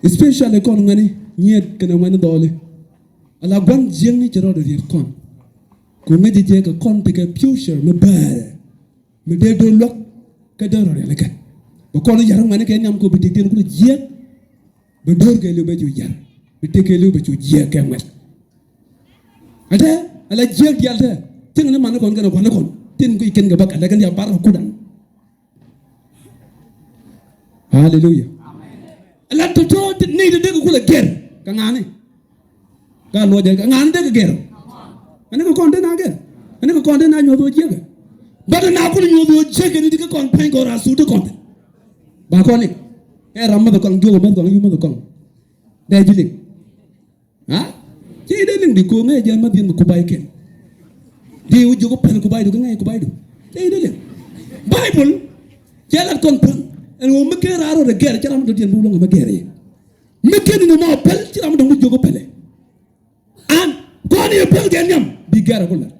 Especially kɔn ŋuɛni nyiet kɛnɛ ŋuɛni dhɔli. Ala gua̱n jiäkni cɛ rɔɔdɛ riet kɔn. Ku ŋäcɛ jɛ kɛ kɔn tekɛ future mi bäärɛ. Mi dee do̱r luäk kä dee rɔ rialikä. Bɛ kɔn yar ŋuɛni kɛ nhiam kɔ bi tëkdiɛn kulɛ jiɛk. Bɛ do̱r kɛ liw bɛ cu yar. Bi tëk kɛ liw bɛ cu jiɛk kɛ ŋuɛt. Ɛ tɛ ala jiɛk diaal tɛ. Cieŋ ni man ni kɔn kɛn ɛ gua̱n ni kɔn tin kui̱ kɛn kɛ bä kɛ lɛ kɛn diaal bar kɛ kudan. Haleluya. Ala tɔ̱tɔ̱ ni ti dee kɛ kulɛ gɛr kɛ ŋa̱ni. Ka luɔcɛ kɛ ŋa̱ni dee kɛ gɛr. Ani kɛ kɔn dee na gɛr. Ani kɛ kɔn dee na nyuɔth wä jiɛkɛ. Bat na kulɛ nyuɔth wä jiɛkɛ ni ti kɛ kɔn pɛny kɔn ra sut ti kɔn. Ba kɔn ni. Ɛ ram mäth kɔn jiök mäth kɔn yum mäth kɔn. Dee ji̱ liŋ. Ha? Cɛ idee liŋ di ko̱o̱ŋ ŋäc jɛ ma dhi̱n mi kuba̱y kɛn. Di wi̱c jiök päl kuba̱y du kɛ ŋäc kuba̱y du. Cɛ idee liŋ. Baibol cɛ lat kɔn päl ɛn ɣöö mi ken raar rɔ rɛ gɛr cɛ ram mi dɔ̱diɛn bi wulɔŋ ɛmɛ gɛr yɛ. Mi ken ni mɔ päl cɛ ram mi dɔ̱ŋ bi jiök päl ɛ. An kɔn yɛ päl kɛ nhiam bi gɛr ɛ ku lat.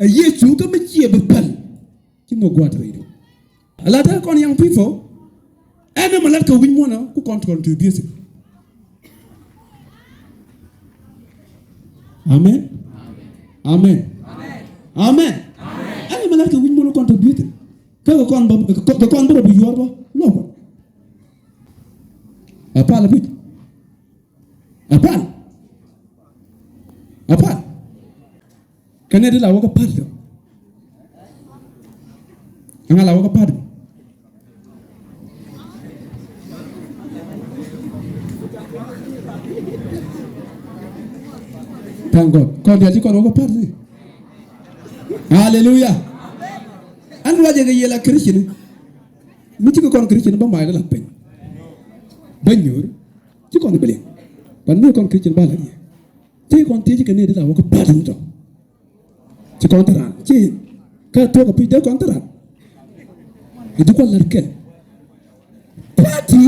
Ɛ Yecu kä mi ciɛ bi päl. Ci nhök gua̱a̱th rɛydu. Ala te kɔn young people. Ɛn ni ma lat kɛ wi̱c muɔ̱nä ku kɔn tɔn ti biesi. Amen. Amen. Amen. Ɛn ni ma lat kɛ wi̱c muɔ̱nä kɔn tɔn biesi. Kä kɛ kɔn bä kɛ kɔn bä rɔ bi yuɔr bä lɔk bä. Ɛ pal ɛ puc. Ɛ pal. Ɛ pal. Kɛ nɛy ti la wä kä party tɔ. Ɛŋa la wä kä party? Thank God. Kɔn diaal ci kɔn wä kä party. Hallelujah. Ɛn ruacɛ kɛ yɛ la Christian. Mi cikɛ kɔn Christian bä mac la piny. Bä nyuur. Ci kɔn bi liŋ. But mi kɔn Christian ba la yɛ. Ci kɔn thiec kɛ ni di la wä kä party tɔ. Ci kɔn te raan ci kä tuɔk a pi̱c dee kɔn te raan. I̱ di kuan lar kɛl. Party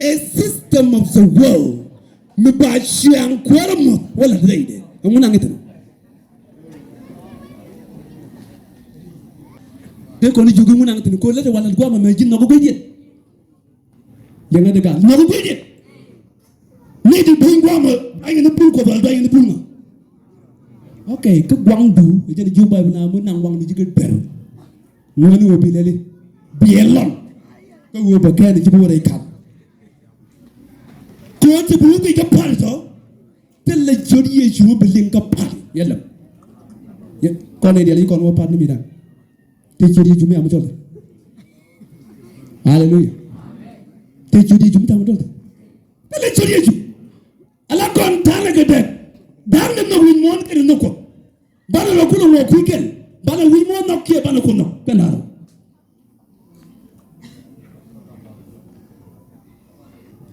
a system of the world. Mi ba ciaŋ kuäärä muth wä lar rɛydɛ. Ɛŋu naŋ ithin. Dee kɔn i̱ jiök i̱ ŋu naŋ ithin ko̱ lät ɛ wal lat guamɛ mɛ ji̱n nhɔk i̱ gui̱cdiɛn. Yɛn ɛ dee gal nhɔk i̱ gui̱cdiɛn. Ni di buny guamä a yɛn i̱ bul kuɔth wal a yɛn i̱ bul ŋa. Ok, kä guaŋdu ɛ jɛn i̱ jiök Baibul na mi naŋ waŋdu ji̱ kä ber. Ŋuani wä bi lɛli biɛ lɔn. Kä wä bɛ kɛn i̱ ji̱ bi wä rɛy kal. Kɛ wä ti bi wä bi kä pal tɔ. Thilɛ ciöt Yecu wä bi liŋ kä pal yɛ lɛm. Kɔn i̱ diɛl i̱ kɔn wä pal ni mi da̱ŋ. Te ciöt Yecu mi am tɔl. Haleluya. Te ciöt Yecu mi am tɔl. Thilɛ ciöt Yecu. Ala kɔn ta̱a̱nɛ kɛ dɛk. Da̱a̱n ni nhɔk wi̱c muɔ̱ɔ̱n kɛnɛ nhɔk Kuɔth. Banɛ lɔ kulɛ ŋuɔ kui̱ kɛl. Banɛ wi̱c muɔ̱ɔ̱n nhɔk kiɛ banɛ Kuoth nhɔk kɛn da̱a̱n rɔ.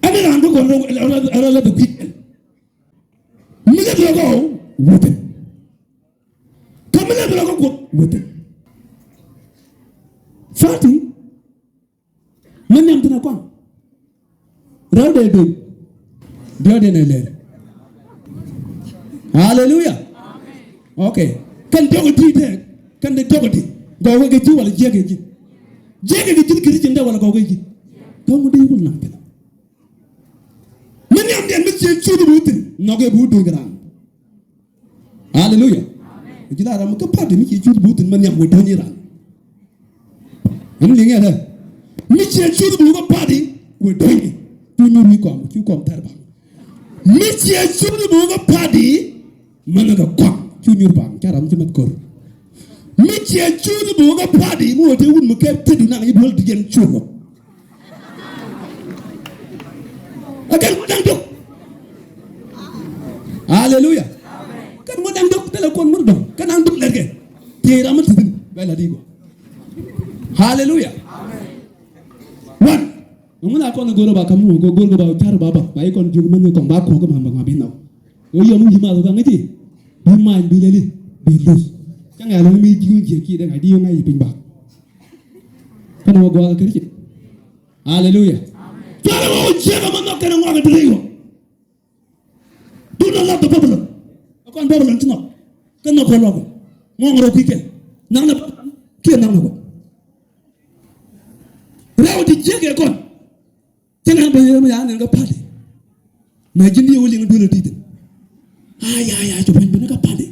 Ɛn ni raan bi kɔn rɔ ɛn rɔ lɛ bi kui̱ kɛl. Mi lɛ bi rɔ kɔ wuthin. Kä mi lɛ bi rɔ kɔ Kuoth wuthin. Fati. Mi nhiam thin a kɔaŋ. Rɛw dee duny. Diɔt dee nɛ lɛr. Haleluya. Ok. Kɛn diɔk iti tɛ kɛn dee diɔk iti. Gɔw kɛ ji̱ wala jiɛk kɛ ji̱. Jiɛk kɛ ji̱ Christian dee wala gɔw kɛ ji̱. Dɔ̱ŋ dee wul naŋ thin. Mi nhiam diɛn mi ciɛ cuuth bi wuthin nhɔk ɛ bi wut duny kɛ raan. Haleluya. Ji̱ la ram kä party mi ciɛ cuuth bi wuthin ma nhiam wä do̱ny iran. Ɛn liŋɛ dɛ mi ciɛ cuuth bi wä kä party wä do̱ny. Cu nyur wi̱i̱ kɔm cu kɔm thɛr ba. Mi ciɛ cuuth bi wä kä party ma nhiam kɛ kɔm cu nyur ba ca ram ci mɛt kor. Mi ciɛ cuuth bi wä kä party mi wä te wut mi kɛ te du naŋ i̱ duel ti jɛn cuuth. Ɛ kɛn ŋuɔ̱t da̱ŋ diɔ̱k. Aleluya. Kɛn ŋuɔ̱t da̱ŋ diɔ̱k thilɛ kuɔn ŋuɔ̱t dɔ̱ŋ kɛn da̱ŋ diɔ̱k lɛr kɛ. Tëë ram mi thi̱thin bɛ la di gɔ. Aleluya. Wan. Ŋun a Kɔn go̱r ba ka̱m ŋuɔ̱k go̱r go̱r ba car ba ba ba i̱ kɔn jiök mɛn kɔn ba kuɔ̱k kɛ ma̱n ba ŋa̱ bi nhɔk. Wee yɔm wi̱i̱ math wä ka ŋäc i̱ bi ma̱a̱ny bi lɛli bi luth. Cä ŋɛ̈ lo̱ŋ mi ji̱ wä jiɛk kiɛ dee ŋa̱c di wä ŋa̱c i̱ piny bak. Kɛn wä gua̱a̱k kɛ ri̱cin. Aleluya. Cuarɛ wä jiɛk ɛmɛ nhɔk kɛn ŋuak kɛ dee rɛy wä. Do not love the Babylon. Ɛ kɔn Babylon ti nhɔk. Kä nhɔk kɛ luɔk. Ŋɔŋ rɔ kui̱ kɛn. Naŋ nɛ kiɛ naŋ nɛ kɔ. Rɛw ti jiäk ɛ kɔn. Cɛ nɛn bä yɛ mɛ ya nɛn kä party. Mɛ ji̱n di wä liŋ duel ɛ ti thin. Ay ay ay cɛ puɔ̱ny ben kä party.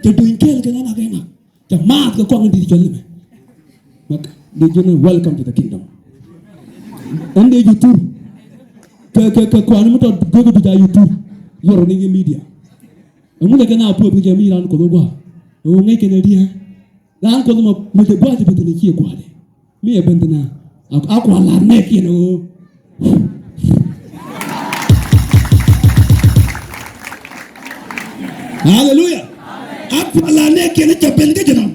Cɛ duny kɛɛl kɛ nɛn a kɛ ŋak. Cɛ maath kɛ kɔaŋ in di̱t cɔl ni mɛ. Mak dee ji̱n welcome to the kingdom. Ɛn dee ju thur. Kɛ kɛ kɛ kuan mi tɔ go̱o̱k duc a ju thur. Yɔr ni ŋi̱ media. Ɛŋu lɛ kɛ na puɔth kɛ jɛ mi ran Kuoth wä gua̱a̱. Ɛŋu ŋäc kɛn ɛ diɛ. Ran Kuoth mɔ mi te gua̱a̱ ti bɛ thin ɛ ciɛ gua̱a̱dɛ. Mi ɛ ben thin a a kua̱r lar nɛɛkiɛn ɛ ɣöö. Aleluya. A kua̱r lar nɛɛkiɛn ɛ cɛ ben kä jɛ nɔm.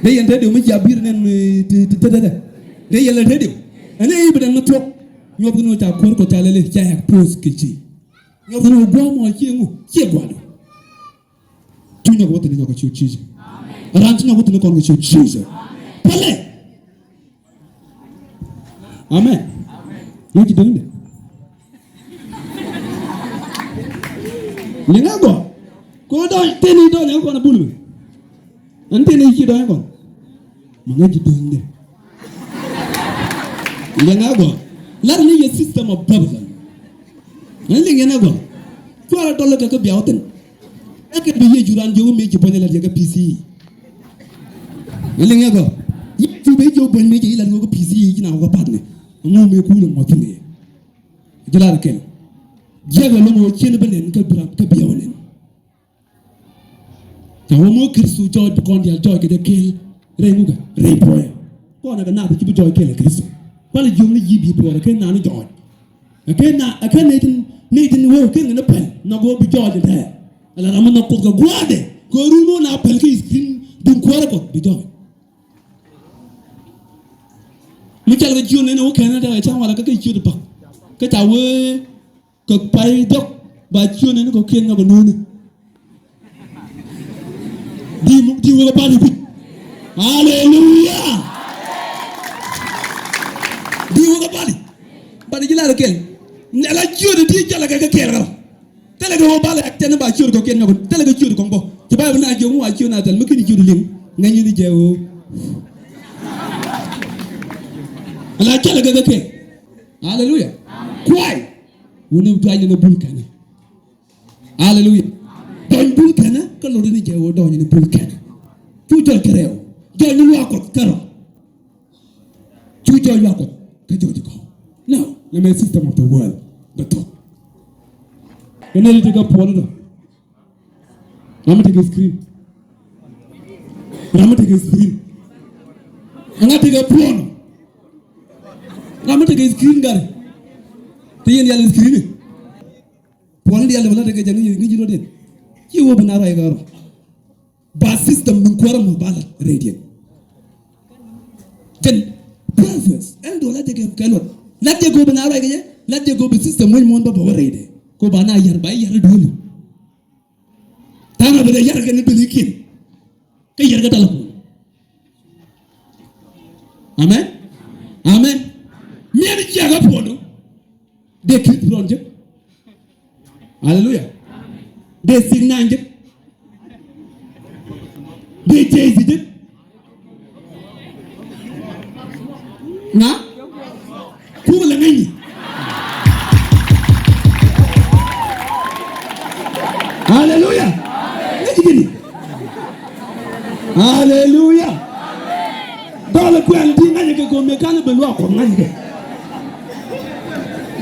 Dee yɛn radio mi cia bi̱i̱r nɛn ti ti ti ti. Dee yɛn radio. Ɛn ɛ i̱ bi dɛn mi thuɔ̱k. Nyuɔth ni wä ca kuäär kɔ ca lɛli ca expose kɛ ci. Nyuɔth ni wä gua̱a̱ mɔ ciɛ ŋu ciɛ gua̱a̱du. Cu nyɔk wä thi̱n nyɔk kɛ ciöt Ji̱sɛ. Ran ci nyɔk wä thi̱n kɔn kɛ ciöt Ji̱sɛ. Pälɛ. Amen. Ŋäc ci döŋdɛ. Liŋɛ gɔaa. Kɛ ɣöö dɔ̱ŋ tëë ni dɔ̱ŋ ni kɔn a bul mi. Ɛn tëë ni ci dɔ̱ŋ ni kɔn. Ma ŋäc ci döŋdɛ. Liŋɛ gɔaa. Lar ni yɛ system of Babylon. Ɛn liŋɛ ni gɔaa. Cuarɛ dɔl kɛ kä biaw thin. Ɛ kɛ bi Yecu ran jiök mëë ci buɔ̱ny ɛ lat yɛ kä P C E. Ɛ liŋ ɛ gɔaa. Yecu ben jiök buɔ̱ny mëë ci lat yɛ kä P C E ci na wä kä pa̱t ni. Ŋu mëë kuul ɛ ŋuɔ̱th ni. Ji̱ lar kɛl. Jiäk ɛ lo̱ŋ ɣöö cien bi nɛn kä bi ram kä biɛw ɛ nɛn. Ca wä mo̱o̱k Kritho jɔɔc bi kɔn diaal jɔɔc kɛ jɛ kɛɛl rɛy ŋukä rɛy puɔyɛ. Kɔn ɛ kɛ naath ci bi jɔɔc kɛɛl ɛ Kritho. Kualɛ jiök ni ji̱ bi puɔrɛ kɛ naan ni jɔɔc. Ɛ kɛ na ɛ kɛ nɛy tin nɛy tin wee kɛ ŋän ni pɛl nhɔk wä bi jɔɔc ni tɛɛ. Ala ram mi nhɔk Kuoth kɛ gua̱a̱dɛ kɛ run wä na pɛl kɛ ith kin duŋ kuäärä Kuɔth bi jɔɔc. Mi cɔal kɛ ciöt nɛn wä kɛn ni tɛɛ cam wala kɛ kɛ ciöt pak kɛ ca wee kɛ pay jɔk ba ciöt nɛn kɛ kiɛn nhɔk kɛ nuuni. Di mu di wä kɛ bal i̱ kui̱. Aleluya. Di wä kɛ bal i̱. Bal i̱ ji̱ lar kɛl. Nɛ la ciöt i̱ di jɔl kɛ kɛ kɛl kɛ. Thilɛ kɛ wä bal i̱ ak tɛn ba ciöt kɛ kɛl nyɔk. Thilɛ kɛ ciöt kɔŋ bɔ. Ci Bayböl na jiök ŋu a ciöt na thil mi kin ciöt liŋ. Ŋäcni di jɛ wä. Ala cɔl kɛ kɛ kɛl. Aleluya. Kuay. Wuni tuany ni bul kɛnɛ. Aleluya. Dɔny bul kɛnɛ kä lotdɛ ni jɛ wä dɔny ni bul kɛnɛ. Cu jɔl kɛ rɛw jɔny ni luaak Kuɔth kärɔ. Cu jɔny luaak Kuɔth kä jɔny kɔ. Now nɛ mɛ system of the world bɛ thok. Kɛ nɛ ri ti kɛ puɔl dɔ. Ram mi tekɛ screen. Ram mi tekɛ screen. Ɛŋa tekɛ puɔl. Ram mi tekɛ screen gari. Ti yɛn yal screen. Puɔl diaal dee bä lat kɛ jɛ ŋi̱ci rɔ̱diɛn. Ci wä bi na ruac kɛ rɔ. Ba system min kuäärä mɔ ba lat rɛydiɛn. Jɛn preference ɛn duɔl lat jɛ kɛ kɛ luɔt. Lat jɛ kɛ wä bi na ruac kɛ jɛ. Lat jɛ kɛ wä bi system wec muɔ̱n bä bä wä rɛydɛ. Kɛ wä ba na yar ba yar duɔli. Tha̱a̱ŋ a bi dee yar kɛ ni duɔlikiɛn. Kä yar kɛ talɛ puɔl. Amen. Amen. Miɛn jiakä puɔdu. Dee Chris Brown jek. Aleluya. Dee Six Nine jek. Dee Jay-Z jek. Na? Kuk lɛ ŋäcni. Aleluya. Ŋäc ji̱ni. Aleluya. Dɔlɛ kuɛn ti ŋa̱c kɛ go̱o̱mɛ kan bɛ luaak Kuɔth ŋa̱c kɛ.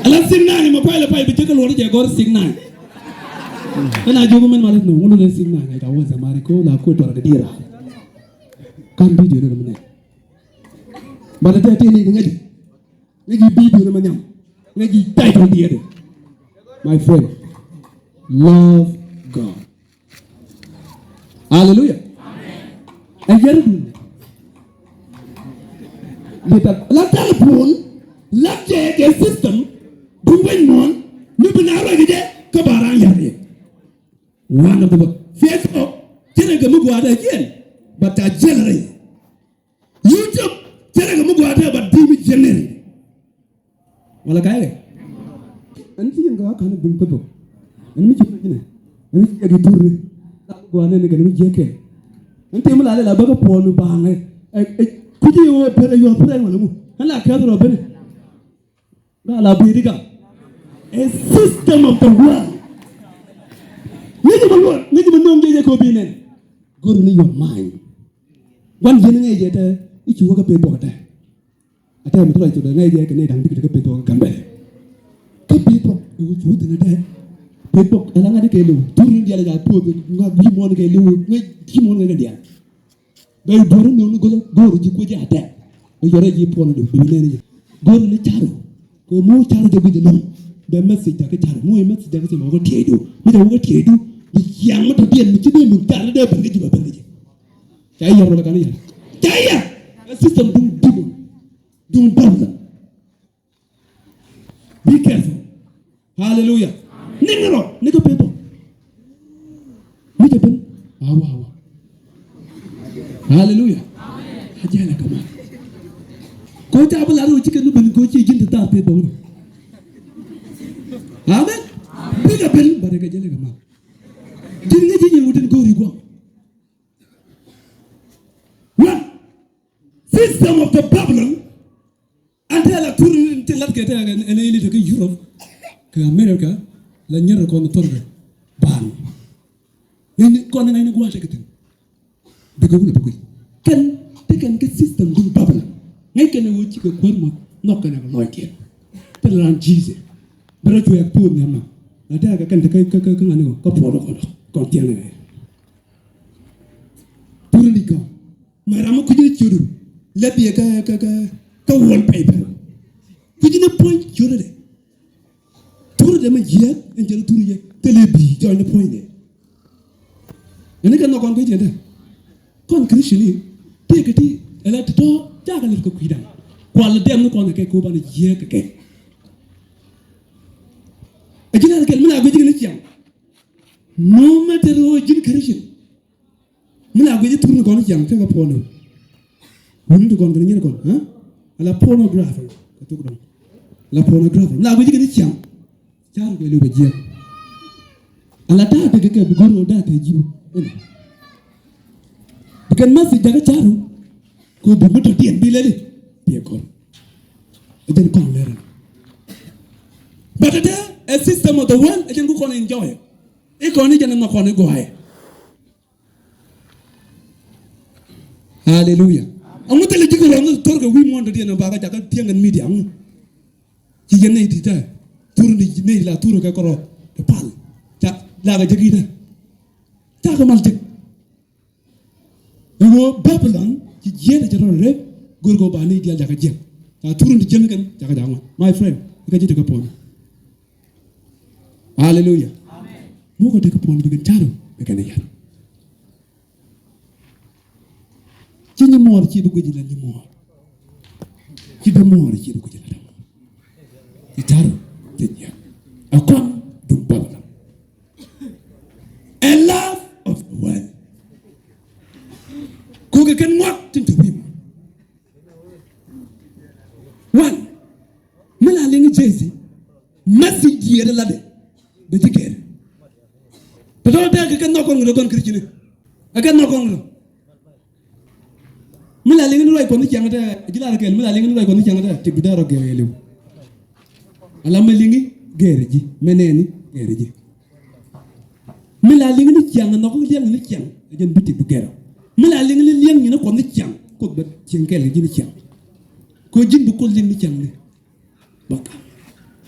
Ala Six Nine mɛ pay lɛ pay bi jek kɛ luɔt jɛ gɔr Six Nine. Ɛn a jiök min malɛ nɔ ŋun lɛ Six Nine ɛ ca wä Zamari ko la kuɛ tɔrɛ kɛ diera. Kan video ni mɛ nɛ. Ba tɛ tɛ ni ŋa̱c. Ŋäc ji̱ bi̱i̱diɛn ɛmɛ nhiam. Ŋäc ji̱ title diɛɛdɛ. My friend, love God. Hallelujah. Ɛ yɛr dun. Bi tal la telephone. La̱t jɛ kɛ system duŋ wec muɔ̱ɔ̱n mi bi na ruac kɛ jɛ kä ba raan ya̱r yɛ. One of the worst. Facebook cɛ rɛ kɛ mi gua̱a̱th ɛ jiɛn, but ca jiɛn rɛy. YouTube cɛ rɛ kɛ mi gua̱a̱th ɛ, but di mi jiɛn rɛy. Wala ka̱yɛ kɛ? Ɛn ti yɛn kɛ ɣa̱ ka̱n ɛ duŋ kä thok. Ɛn mi ci piny nɛ. Ɛn mi ci yɛ di turni. La gua̱a̱th nɛ ni kɛ ni mi jiɛ kɛ. Ɛn ti mi la lɛ la bä kä puɔ̱n ni ba̱a̱ŋ ɛ. Ɛ, ɛ, kuci yɛ wä pɛrɛ yɔ pɛrɛ wala mu. Ɛn la kɛth rɔ beni. Ba la bidi ka. A system of the world. Ni ji ma luɔt, ni ji ma nöŋ jɛ jɛ kɛ bi nɛn. Gör ni your mind. Gua̱n jiɛn ŋäc jɛ tɛ, i̱ ci wä kä peth bɔk tɛ. A tɛ mi tɔrɔ ci bɛ ŋäc jɛ kɛ ni da̱ŋ dik tɛ kä peth bɔk kä Gambɛl. Kä peth bɔk, i̱ wä ci wä thin a tɛ. Peth bɔk, ala ŋa̱t kɛ liw. Tur ni dial ja puɔth, ŋa̱t ji̱ muɔ̱n kɛ liw, ŋa̱t ji̱ muɔ̱n kɛ dial. Bɛ duɔ̱r ni nööŋ ni go̱r, go̱r ji̱ kuec a tɛk. Bɛ yɔrɛ ji̱ puɔ̱n ni döŋ, bɛ nɛn ji̱. Go̱r ni caru. Kɛ mo̱o̱ caru jɛ guic ɛlɔ̱ŋ. Bɛ message jakä caru. Mo̱o̱ message jakä cɛ mɛ wä tiɛɛdu. Mi jɛ wä tiɛɛdu. Bi ciaŋ mi tɔ diɛn mi ci dee mi caru dee ben kä ji̱ bɛ ben kä ji̱. Ca yɛr wala kan yɛr. Ca yɛr. Ɛ system duŋ demon. Duŋ Babylon. Be careful. Hallelujah. Ni ni rɔ, ni kä peth bɔk. Mi jɛ ben. Awa, awa. Hallelujah. A jɛ la kama. Ko ca bi la ro ci kɛ ni ben ko ci ji̱n ti tar peth bɔk. Amen. Bi kɛ ben, ba de kɛ jɛ la kama. Ji̱n ŋa ji̱ nyin wuten ko ri guam. One. System of the Babylon. An te la tur ni ti lat kɛ te ɛn ɛn ɛn te kä Europe kɛ America la nyɛr kɔn thor kɛ ban. Ni ni kɔn ni ni gua̱a̱th kɛ tin. Bikɛ wulɛ bikɛ kɛn te kɛn kɛ system duŋ Babylon. Ŋäc kɛn wä ci kɛ kuäär mɔ nhɔk kɛn kɛ lɔc kɛ. Te la ran Jesus. Bɛ rɔ cuɛ puur ni ma. Na te kɛ kɛn te kɛ kɛ kɛ ŋani kɔ kɛ puɔr kɔ kɔn tiɛŋ ni. Tur ni kɔ. Ma ram mi kui̱c ni ciötdu lɛ biɛ kä kä kä kä wallpaper. Kui̱c ni puɔ̱ny ciötdu dɛ. Tur dɛ ma jiääk ɛn cɛ rɔ tur yɛ thilɛ bi̱i̱ jɔɔc ni puɔ̱ny dɛ. Ɛn ni kɛ nhɔk kɔn kä jiɛn dɛ. Kɔn Christian i̱ tëëkɛ ti ɛlɛ ti tɔ̱ cakɛ lät kɛ kui̱dan. Kual dɛm ni kɔn kɛ kɛ ko̱pan jiääk kɛ kɛ. Ɛ ji̱n ɛn kɛl mi la guic ji̱n ni ciaŋ. No matter who ji̱n Christian. Mi la guic i̱ tur ni kɔn i̱ ciaŋ tekɛ puɔ̱n ni. Wuni ti kɔn kɛn nyini kɔn, ha? Ala pornography kɛ thok dɔŋ. Ala pornography. Mi la guic i̱ kɛn i̱ ciaŋ. Car kɛ liw bɛ jiɛk. Ala ta̱a̱ tekɛ kɛ bi go̱r ɣöö da̱a̱ tekɛ ji̱ bi. Ɛnɛ. Bi kɛn message jakä ca̱ru. Kɛ bi mi tɔ̱ tiɛn bi lɛli. Bi ɛ kɔn. Ɛ jɛn kɔn lɛr ɛn. But ɛ tɛ ɛ system of the world ɛ jɛn ku kɔn enjoy. I̱ kɔn i̱ jɛn ɛn nhɔk kɔn i̱ gɔaaɛ. Hallelujah. Aŋu thilɛ ji̱ kɛ rɔ̱ ni thor kɛ wi̱i̱ muɔ̱ɔ̱n dɔ̱diɛn ɛ bakä jakä tiɛŋ kɛn media aŋu. Ci yɛn nɛy ti tɛ thur ni nɛy la thur kɛ kɔrɔ kɛ pal. Ca la kɛ jek itɛ. Ca kɛ mal jek. Ɛ ɣöö Babylon ci jiɛn ɛ cɛ rɔ rep go̱r kɛ ba nɛy diaal jakä jiɛn. Ca thur ni jiɛn kɛn jakä jakä ŋuan. My friend, kɛ ji̱ tekɛ puɔ̱n. Hallelujah. Mukɛ tekɛ puɔ̱n bikɛn ca̱r bikɛn yɛn. Ci nyimuɔɔr ci bi guic la nyimuɔɔr. Ci dämuɔɔr ci bi guic la dämuɔɔr. Ci ta̱r ci nyiɛr. A kɔn duŋ Babylon. A love of the world. Kukɛ kɛn ŋuak tin te wi̱i̱ mɔ. One. Mi la liŋ Jesse. Message diɛɛr latdɛ. Bɛ ji̱ gɛr. Tɔ̱tɔ̱ tɛk kɛ kɛ nhɔk kɔn ŋuɔ̱t ɛ kɔn Christian. Ɛ kɛ nhɔk kɔn ŋuɔ̱t. Mi la liŋ ni ruac kɔn ni ciaŋ tɛ ji̱ la rɔ kɛɛl mi la liŋ ni ruac kɔn ni ciaŋ tɛ ti bi dee rɔ gɛr ɛ liw. Ala mɛ liŋi gɛr ji̱ mɛ nɛɛni gɛr ji̱. Mi la liŋi ni ciaŋ nhɔk liɛŋ ni ciaŋ ɛ jɛn bi ti bi gɛr. Mi la liŋi ni liɛŋ nyini kɔn ni ciaŋ Kuoth bɛ cieŋ kɛɛl kɛ ji̱ ni ciaŋ. Kɛ ji̱n bi Kuoth liŋ ni ciaŋ ni.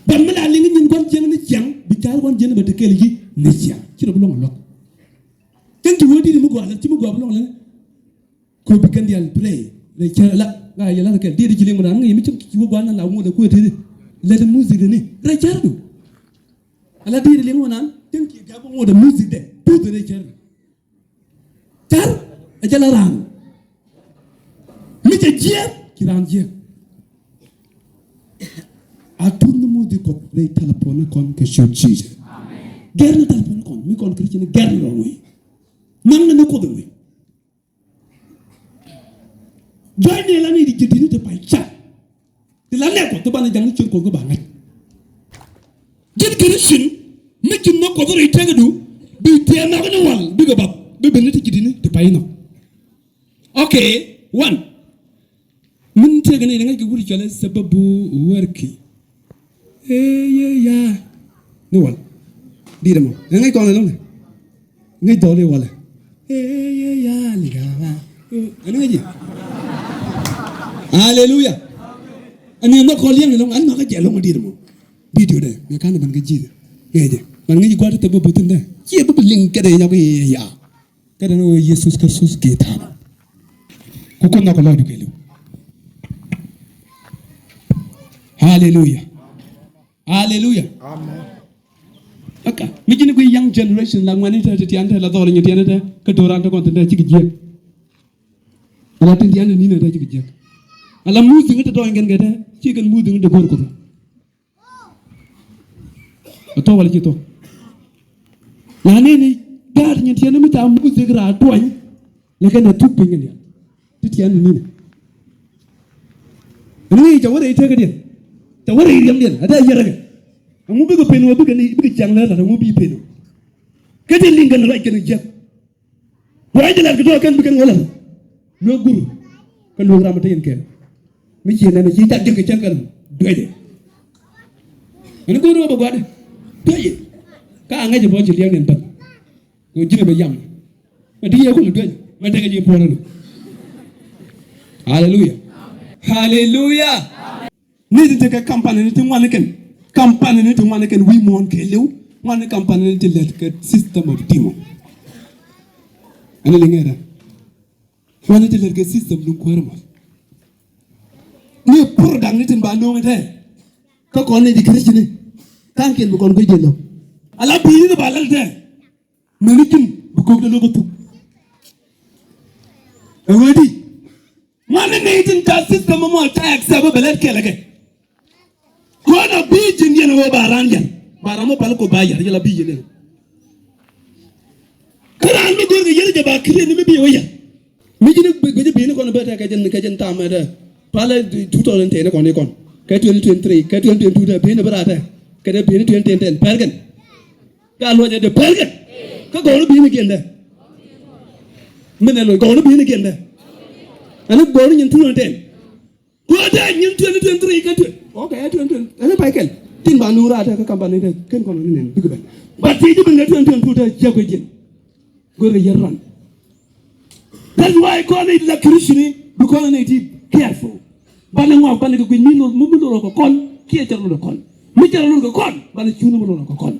Bä mi la liŋ nyin gua̱n cieŋ ni ciaŋ bi ca̱r gua̱n jiɛn bɛ te kɛɛl ji̱ ni ciaŋ ci rɔ bi luɔ̱ŋ luɔ̱k. Cäŋ ci wee di̱t mi gɔaa lɛ ci mi gɔaa bi luɔ̱ŋ lɛ. Kɛ bi kɛn diaal play rɛy cär la ŋa yɛ la kɛl di̱t ci liŋ mi naan ŋa yɛ mi cäŋ ci wee gɔaa nan la ŋuɔt ɛ kuɛ tëëdi lɛ ti music ni rɛy cär du. Ala di̱t liŋ mi naan cäŋ ci gap ŋuɔt ɛ music dɛ puth rɛy cär du. Car ɛ jɛ la raan mi cɛ jiɛk ci raan jiɛk. A tuth ni muth i̱ Kuɔth rɛy tɛlɛpon ni kɔn kɛ ciöt Ji̱sɛs. Gɛr ni tɛlɛpon ni kɔn, mi kɔn Krithian, gɛr ni rɔ ŋuɛy. Naŋ ni ni Kuoth i̱ ŋuɛy. Jɔ̱ɔ̱cni la ni di ji̱ di̱t ni ti pay cat. Ti la nɛɛk Kuɔth ti banɛ ja̱ŋ ni ciöt Kuɔth kä ba ŋa̱c. Ji̱n Krithian mi ji̱n ni Kuɔth rɛy tëkädu bi tiɛɛr nhɔk ni wal bikɛ bath bi ben ni ti ji̱ di̱t ni ti pay inɔ. Okay, one. Min tëëkɛ ni ŋäc kɛ wut cɔalɛ sababu wärki. Ee, ye, ya. Ni wal. Di̱t ɛmɔ. Ɛ ŋäc kɔn ɛlɔ̱ŋ. Ŋäc dhɔl i̱ walɛ. Ee, ye, ya, li, ga, wa. Ɛn ŋäc i̱. Aleluya. Ɛn ŋäc kɔn liɛŋ ɛlɔ̱ŋ. Ɛn ŋäc kɛ jɛ ɛlɔ̱ŋ di̱t ɛmɔ. Video dɛ. Mɛ kan ban kɛ ji̱. Ŋäc jɛ. Ban ŋäc gua̱t tɛ bä buthin dɛ. Ciɛ bä bä liŋ kɛ dɛ nyɔk i̱ ya. Kä dee ni ɣöö Yesus Kristus gee tha̱a̱ŋ. Ku Kuoth nhɔk kɛ lɔcdu kɛɛliw. Haleluya. Haleluya. Amen. Aka mi ji̱n i̱ guiy young generation la ŋuɛ̈ni te ti tian te la dhɔl nyin tian te kä do̱ran te kɔn thi̱n te cikɛ jiäk. Ala tin tian te ni̱n te cikɛ jiäk. Ala muth thi̱n te dɔɔny kɛn kɛ te ci kɛn muth thi̱n te go̱r Kuoth. Ɛ thok wala ci thok? La nɛni gaat nyin tiɛn mi ca muth dhik raa tuɔny. Lɛ kɛn ɛ thuk piny kɛn diaal ti tiɛn ni ni̱n. Ɛn ŋi̱i̱c ca wä rɛy tekädiɛn. Ca wä rɛy riɛmdiɛn a dee yɛrɛ kɛ. Ɛŋu bikɛ pen wä bikɛ ni bikɛ ciaŋ lɛ lat ɛŋu bi pen wä. Kä ti liŋ kɛn ruac kɛn jiäk. Ruac ti lat kɛ tɔɔ kɛn bikɛn wä lat. Luek gur. Kä luek ram a te yɛn kɛn. Mi ci nɛn ci jak jek kɛ cäŋ kɛn duecɛ. Ɛn go̱o̱r wä bɛ gua̱dɛ duecɛ. Ka a ŋäc bä ci liɛŋ nɛn bän. Kɛ ji̱n bɛ yam. Mɛ di yɛ kulɛ duecɛ mɛ tekɛ ji̱ puɔ̱rä ni. Haleluya. Haleluya. Ni ti tekɛ kampani ni ti ŋuan ni kɛn. Kampani ni ti ŋuan ni kɛn wi̱i̱ muɔ̱ɔ̱n kɛɛliw. Ŋuan ni kampani ni ti lɛt kɛ system of demon. Ɛn ni liŋɛ rɛ. Ŋuan ni ti lɛt kɛ system ni kuäär mɔ. Ni product ni tin ba no̱o̱ŋ tɛ. Kä kɔn ni di Krithian ni. Tha̱a̱ŋkiɛn bi kɔn guic jɛ lo̱k. Ala bi̱i̱ni ni ba lɛl tɛ. Meni ji̱n bi kok de lo̱k kä thuk. Ɛ wee di. Ŋuan ni nɛy tin ca system mɔ ca accept bɛ lɛt kɛl kɛ. Kɔn a bi ji̱n yɛn wee ba ran yɛn. Ba ran mɔ pal ko ba yɛn yɛla bi ji̱n yɛn. Kä ran mi go̱r kɛ yɛn jɛ ba kiri ni mi bi wee yɛn. Mi ji̱n bi ji̱n bi ni kɔn bɛ tɛ kɛ ji̱n kɛ ji̱n tam mɛ tɛ. Palɛ two thousand ten kɔn ni kɔn. Kɛ twenty twenty-three kɛ twenty twenty-two tɛ bi ni bi ra tɛ. Kɛ tɛ bi ni twenty ten pɛr kɛn. Ka luɔcɛ de pɛr kɛn. Kä gɔɔni bi ni kiɛn dɛ. Min ɛ luɔc gɔɔni bi ni kiɛn dɛ. Ɛn gɔɔni nyin two thousand ten. Kuäär dee nyin twenty twenty-three kä twenty. Okay, twenty twenty. Ɛn pay kɛl. Tin ba nuur a tɛ kä kampani tɛ ken kɔn ni nɛn bikɛ ben. But ti ji̱ ben kɛ twenty twenty-two tɛ jiɛ kuɛ jiɛn. Go̱rɛ yɛr ran. That's why kɔn i̱ la Christian ni bi kɔn ni ti careful. Banɛ ŋuak banɛ kɛ guic mi lor mi lor kɛ kɔn kiɛ cɛ lor kɛ kɔn. Mi cɛ lor kɛ kɔn banɛ cuni mi lor kɛ kɔn.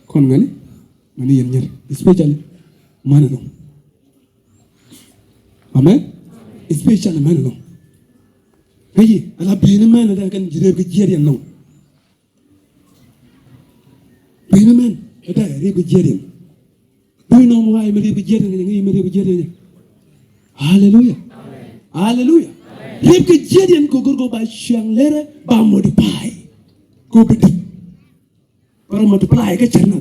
Kɔn ŋäni ŋäni yɛn nyɛr especially mani lor. Amen. Especially mɛn ɛlɔ̱ŋ. Ŋäci ala bi̱i̱ni mɛn ɛ dee kɛn ji̱ rep kɛ jiɛt yɛn lɔ̱ŋ. Bi̱i̱ni mɛn ɛ dee rep kɛ jiɛt yɛn. Bi̱i̱ni nɔmɔ wa̱a̱ yɛ mi rep kɛ jiɛt yɛn kɛ ŋäci mi rep kɛ jiɛt yɛn. Haleluya. Haleluya. Rep kɛ jiɛt yɛn kɛ go̱r kɛ ba ciaŋ lɛrɛ ba modify. Kɛ bi dik. Bä rɔ multiply kä cär nä.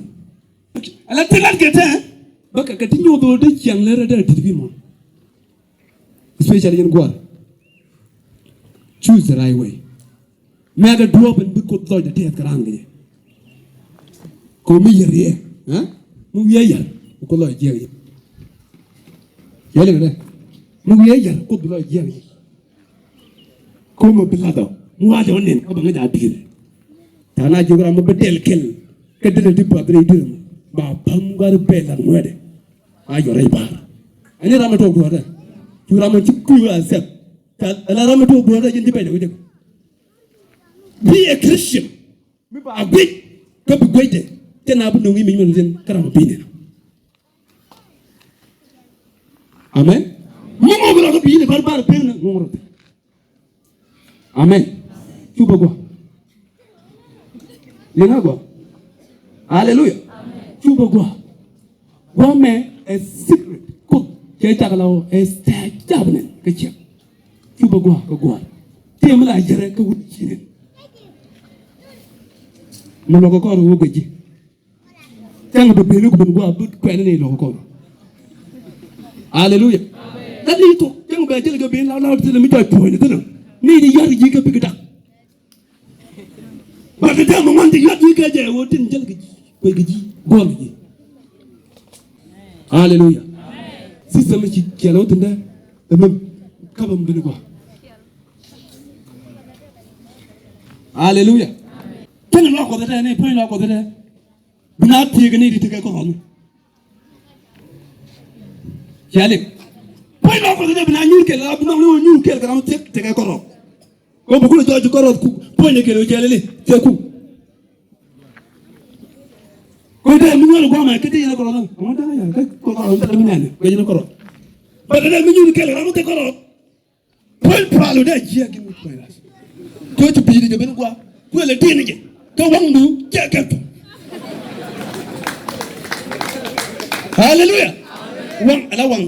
Ala ti lat kɛ tɛ bä kɛ kɛ ti nyuɔth ɣöö dee ciaŋ lɛ rɛ dee di̱t bi mɔ. Especially yɛn gua̱a̱r. Choose the right way. Mɛ̈kɛ duɔ̱ɔ̱p in bi Kuoth lɔcdɛ tɛth kɛ raan kɛ jɛ. Kɛ mi yär yɛ mi wi̱i̱ a yär bi Kuoth lɔcdɛ jiɛk jɛ. Yɛ lɛ kɛ dɛ mi wi̱i̱ a yär Kuoth bi lɔcdɛ jiɛk jɛ. Ko̱mɛ bi la̱thɔ mi wa̱a̱ jɔ̱ɔ̱n nɛn kä bɛ ŋäc a di̱i̱r. Ta̱a̱ na jiök ram mi bi dɛl kɛl kä dee ti buath rɛy di̱i̱r ɛmɔ ba päm gat rɛy la̱t ŋuɛ̈tdɛ. A jɔ̱ɔ̱r rɛy ba̱a̱r ɛn ni ram mi tuɔɔk duɔ̱ɔ̱rä cu ram mi ci kui̱ a thɛp. Ca ɛn ram mi tuɔɔk duɔ̱ɔ̱rä ji̱n ci pɛcdɛ wi̱cdɛ. Bi ɛ Christian. Mi ba guic kä bi guicdɛ cɛ na bi no̱ŋ i̱ mic mi luth yɛn kä ram bi nɛn. Amen. Ŋuŋ ŋuŋ rɔ kä bi ni bar bar pek ni ŋuŋ rɔ. Amen. Cupɛ guɔ. Liŋa guɔ. Hallelujah. Cupɛ guɔ. Guɔ mɛ ɛ secret. Kuoth cɛ cak la wä ɛ step jabnɛ kä ciɛk. Cupɛ guɔ kä guɔ. Tiɛ mi la yɛrɛ kä wut. Mi luɔk kɔr wä guic ji̱. Cäŋ bi ben ni ku ben gua̱a̱ bi kuɛn ni luɔk kɔr. Aleluya. That ni tok cäŋ bɛ jɛl kɛ ben law law ti mi jɔc puɔ̱ny ni thin ni di yar ji̱ kɛ bik dak. Ba ti tɛm ŋuan ti yɔt wi̱i̱ kɛ jɛ wä tin jäl kɛ ji̱ kuec kɛ ji̱ guɔl kɛ ji̱. Aleluya. System ci kiɛn wä tin dɛ ɛmɛ kapam bini gua. Aleluya. Kɛn lɔ kɔth dɛ ni puɔ̱ny lɔ kɔth dɛ. Bina thiek ni di tekɛ kɔrɔn. Cia lik. Puɔ̱ny lɔ kɔth dɛ bina nyur kɛl bina nyur kɛl kɛ ram thiek tekɛ kɔrɔn. Ko bukul jɔɔc kɔrɔth ku puɔ̱ny kɛl wecɛ lili cɛ ku. Ko dee mi nyuɔl guamɛ kä ti yɛn kɔrɔth. Ɔmɔ dee yɛn kä kɔrɔth mi nɛn kɛ yɛn kɔrɔth. Ba dee mi nyuɔl kɛl ram te kɔrɔth. Puɔ̱ny pal wä dee jiɛ gin mi puɔ̱ny ras. Ko ci bi̱i̱ di jɛ ben gua kuɛlɛ di̱n jɛ kä waŋdu jɛ kɛp. Haleluya. Waŋ ala waŋ.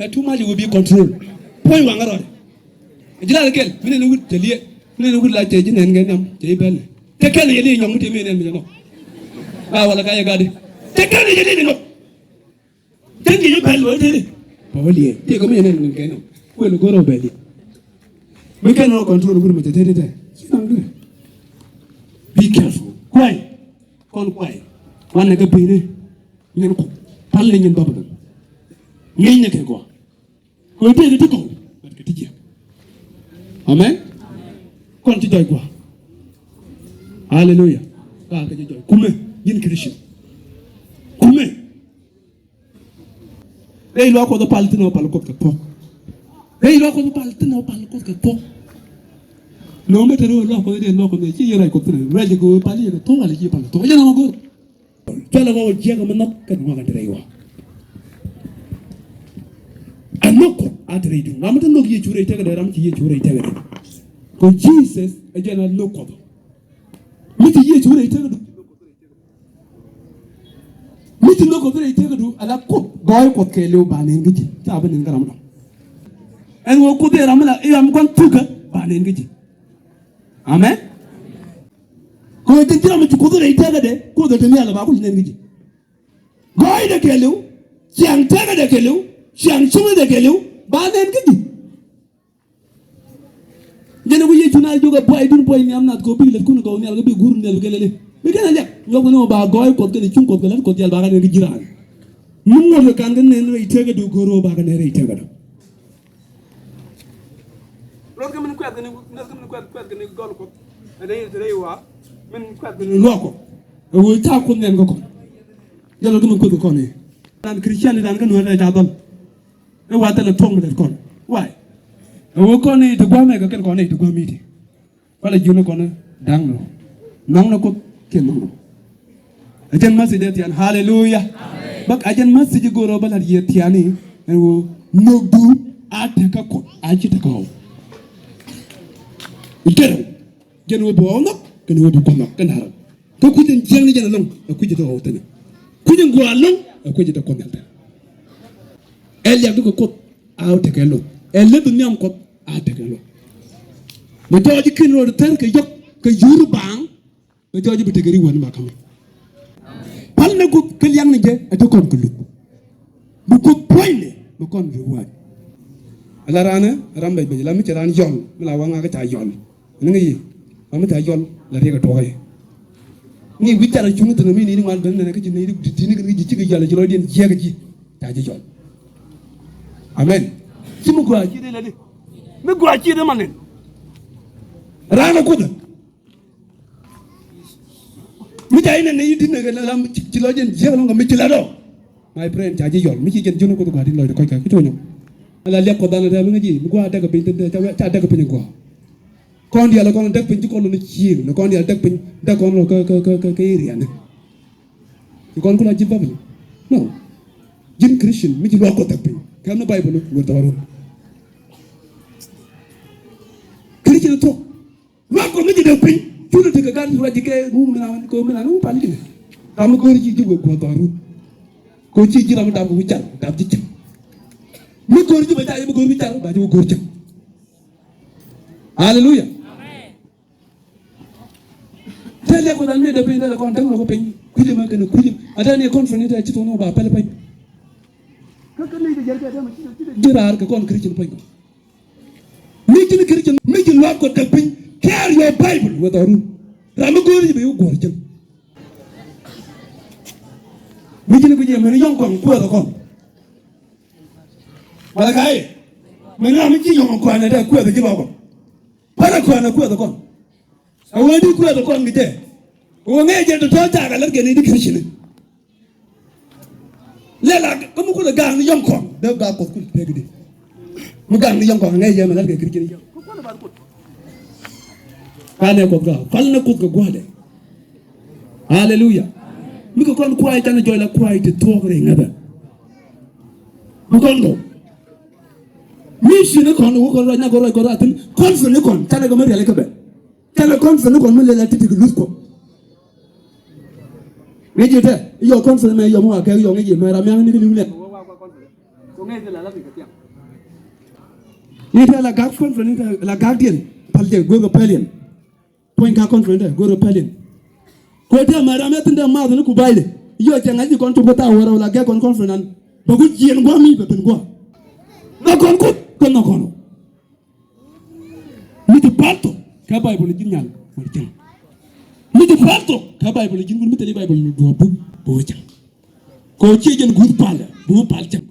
Ɛ too much will be control. Puɔ̱ny waŋ a rɔɔdɛ. Ji̱ la kɛl mi nɛn wut cɛ liɛ mi nɛn wut la cɛ ji̱ nɛn kɛ nhiam cɛ ji̱ bɛl. Te kɛl yɛ liɛ nyɔŋ mi te mi nɛn mi cɛ nɔ. A wala ka yɛ gadi. Te kɛl yɛ liɛ nyɔŋ. Te ni ji̱ bɛl wä te ni. Pa wä liɛ te kɛ mi nɛn kɛ nhiam. Kuɛl go̱r wä bɛl liɛ. Mi kɛn nɔ control wut mi cɛ te ni te. Ci naŋ dure. Be careful. Kuay. Kɔn kuay. Wan nɛ kɛ bene. Nyin Kuoth pal ni nyin Babilon. Ŋi̱eecnɛ kɛ gɔaa. Kɛ tëëkɛ ti kɔw gat kɛ ti jiɛk. Amen. Kɔn ci jɔc gɔaa. Aleluya. Gaa kɛ ci jɔc kumɛ ji̱n Christian. Kumɛ. Rɛy luaak Kuɔth pal thin ɔ pal Kuɔth kɛ thuɔ̱k. Rɛy luaak Kuɔth pal thin ɔ pal Kuɔth kɛ thuɔ̱k. Nɔmɛ te rɛy luaak Kuɔth rɛy luaak Kuɔth ci yɛ ruac Kuɔth thin rɛy jɛ kɛ pal yɛ kɛ thuɔ̱k wala ci pal kɛ thuɔ̱k jɛ nɔmɔ go̱r. Cualɛ ɣɔw jiɛk mi nhɔk kɛn ŋɔak kɛn te rɛy wä. Ɛ nhɔk Kuɔth a te rɛy duŋ ram mi te nhɔk Yecu rɛy tekɛ dee ram ci Yecu rɛy tekɛ dee. Kɛ Jesus ɛ jɛn a nhɔk Kuɔth. Mi ci Yecu rɛy tekɛ duŋ. Mi ci nhɔk Kuɔth rɛy tekɛ duŋ ala Kuoth gɔɔy Kuɔth kɛɛliw ba nɛn kä ji̱ ca bi nɛn kä ram dɔ̱ŋ. Ɛn ɣöö Kuoth ɛ ram mi la i̱ ram gua̱n thukä ba nɛn kä ji̱. Amen. Kɛ ɣöö ji̱n ji̱ ram mi ci Kuoth rɛy tekädɛ Kuoth ɛ te nhial ɛ ba ku ci nɛn kä ji̱. Gɔɔydɛ kɛɛliw, ciaŋ tekädɛ kɛɛliw, ciaŋ cuŋädɛ kɛɛliw ba nɛn kä ji̱. Jɛn ɛ ku Yecu na jiök ɛ buaydun buɔy nhiam nath kɛ ɣöö bikɛ lät kun kɛ ɣöö nhial kɛ bi guur nhial kɛ lɛli. Mi kɛn ɛ liak nyɔk ni ɣöö ba gɔɔy Kuɔth kɛnɛ cuŋ Kuɔth kɛ lät Kuɔth diaal ba kɛ nɛn kä ji̱ raan. Mi ŋuɔ̱t kɛ kan kɛ nɛn rɛy tekädu go̱o̱r ɣöö ba kɛ nɛn rɛy tekädu. Luɔth kɛ min kuɛth kɛ ni, luɔth kɛ min kuɛth, kuɛth kɛ ni gɔl Kuɔth. Ɛ dee yɛ te rɛy wa min kuɛth kɛ ni luɔk Kuɔth. Ɛ wee ca Kuoth nɛn kä kɔn. Jɛ luɔth kɛ min kuɛth kɛ kɔn i̱ nan Christian i̱ dan kä nuɛn rɛy ca dhɔl. Ɛ wa thilɛ tuɔ̱ŋ mi dɛt kɔn. Why? Ɛ wee kɔn i̱ ti gua̱a̱mɛ kɛ kɛn kɔn i̱ ti gua̱a̱m i̱ ti. Wala ji̱n kɔn da̱ŋ nɔ. Nhɔŋnɛ Kuoth kiɛ nhɔŋnɛ. A jɛn message ɛ thian. Hallelujah. Bak a jɛn message go̱o̱rä bä la̱t yɛ thiani. Ɛn ɣöö nhökdu a tekä Kuoth a ci tekä ɣɔw. I̱tɛrɛ jɛn ɣöö bi ɣɔw nhɔk kɛn ɣöö bi Kuoth nhɔk kɛn da̱rä. Kä kui̱c in jiäkni jɛn ɛlɔ̱ŋ ɛ kui̱c in te ɣɔw thi̱n. Kui̱c in gɔaa ɛlɔ̱ŋ ɛ kui̱c in te Kuoth nhial thi̱n. Ɛ liak di kɛ Kuoth a tekɛ lo̱th ɛ leth nhiam Kuɔth. A tekɛ luɔt. Mɛ jɔɔc i̱ kin rɔɔd thɛr kɛ yɔk kɛ yur baaŋ. Mɛ jɔɔc i̱ bi tekɛ ri wän ma ka̱m. Pal ni Kuoth kä liaŋ ni jɛ a te kɔn kɛ luth. Bi Kuoth puɔ̱nydɛ mɛ kɔn ri wän. Ala raan ɛ ram bɛc bɛc la mi cɛ raan yɔl mi la waŋ a kä ca yɔl. Ni ŋäc i̱ ram mi ca yɔl la riɛk a tuɔɔk i̱. Ni wi̱c car a cuŋ thi̱n mi ni ni ŋuan ben nɛn kä ji̱ ni di ti̱ni kɛ ji̱ cikɛ yɔl a ji̱ lɔcdiɛn jiɛk a ji̱ ca ji̱ yɔl. Amen. Ci mi gɔaa ci dee lɛ di. Mi gɔaa ci dee man nin. Raan a Kuoth. Mi ca inɛ ni yi di̱t nɛ kɛ lam ci lɔc jɛn jiɛk lɔŋ kɛ mi ci la dɔ. My friend ca ji̱ yɔl mi ci jɛn ji̱n Kuoth gɔaa di̱t lɔc di kɔc kɛ ki ci wä nyɔm. Ala liak Kuɔth dhanɛ tɛ mi ŋäc i̱ mi gɔaa däk kɛ piny thin tɛ ca däk kɛ piny gɔaa. Kɔn diaal kɔn däk piny ci kɔn lɔ ni cieŋ ni kɔn diaal däk piny däk kɔn lɔ kä kä kä kä iriani. Ci kɔn kula ji̱ Babilon. No. Ji̱n Christian mi ci luaak Kuɔth däk piny kɛm ni Baibol wër dhɔrun. Christian thuɔ̱k. Luaak Kuɔth mi ci dee piny cunɛ tekɛ gat ruac ji̱ kɛ rum mi na wän kɛ mi na wän pal ji̱. Ram mi go̱o̱r ji̱ ji̱ wee guɔ̱ɔ̱r dhɔru. Kɛ ci ji̱ ram mi dap kɛ wi̱c car dap ji̱ cäŋ. Mi go̱o̱r ji̱ bɛ ca ji̱ mi go̱o̱r wi̱c car ba ji̱ wä go̱o̱r cäŋ. Aleluya. Tɛl yɛ kɔn an mi dee piny dee kɔn dee ŋɔk piny kui̱dɛ mɛ kɛn kui̱dɛ. A dee ni conference ni tɛ ci tɔn wä ba pɛl piny. Kä kä ni dee jɛr kɛ dee mɛ ci dee ci dee. Ji̱ raar kɛ kɔn Christian piny kɔn. Mi ji̱n Christian mi ji̱ luaak kɔn dee piny. Carry your Bible with a room. Ram mi go̱o̱ri ji̱ bi wä guɔ̱r ji̱n. Mi ji̱n guic yɛ mɛn yɔ̱ŋ kɔn kuɛth kɔn. Wala ka i̱ mɛn ram mi ci yɔ̱ŋ kɔn ɛ dee kuɛth ji̱ lɔ kɔn. Pälɛ kɔn ɛ kuɛth kɔn. Ɛ wee di kuɛth kɔn kɛ jɛ. Ɛ wee ŋäc jɛ tɔ̱tɔ̱ cakɛ lät kɛ ni di Christian. Lɛ la kä mi kulɛ gaŋ ni yɔ̱ŋ kɔn dee gaŋ kuɔth kul pek di. Mi gaŋ ni yɔ̱ŋ kɔn ŋäc jɛ mɛ lät kɛ Christian. Ka nɛ kuɔth gaŋ pal nɛ kuoth kɛ gua̱dɛ. Aleluya. Mi kɛ kɔn kuay canɛ jɔy la kuay ti thuɔk ri ŋäbɛ. Mi kɔn kɔ. Mission ni kɔn wä kɔn ruac na kɔn ruac kɔn ruac thin conference ni kɔn canɛ kɛ mi riali kɛ bɛ. Canɛ conference ni kɔn mi lɛ la titik luth kɔ. Ŋäc ji̱ tɛ iyɔ conference mɛ iyɔ mi wa kɛ iyɔ ŋäc ji̱ mɛ ram yaŋ ni kɛ liw lɛ. Ni tɛ la gak conference ni tɛ la gak diɛn pal jɛ go̱o̱k kɛ pɛliɛn. Puɔ̱ny ka conference dɛ go̱o̱r pɛliɛn. Kuɛ tɛ mɛ ram ɛ thi̱n dɛ math ni ku ba̱a̱cdɛ. Yɔ cɛ ŋa̱c i̱ kɔn cop kä thaak wä rɛw la gɛk kɔn conference an. Bɛ ku jiɛn gua̱a̱ mi bɛ ben gua̱a̱. Ŋa kɔn kuth kä ŋa kɔn. Mi ti pal thok kɛ Baibol ji̱n nyal wä cäŋ. Mi ti pal thok kɛ Baibol ji̱n kun mi thil i̱ Baibol ni duɔ̱ɔ̱p buk bɛ wä cäŋ. Kɛ ɣöö ciɛ jɛn guuth palɛ bi wä pal cäŋ.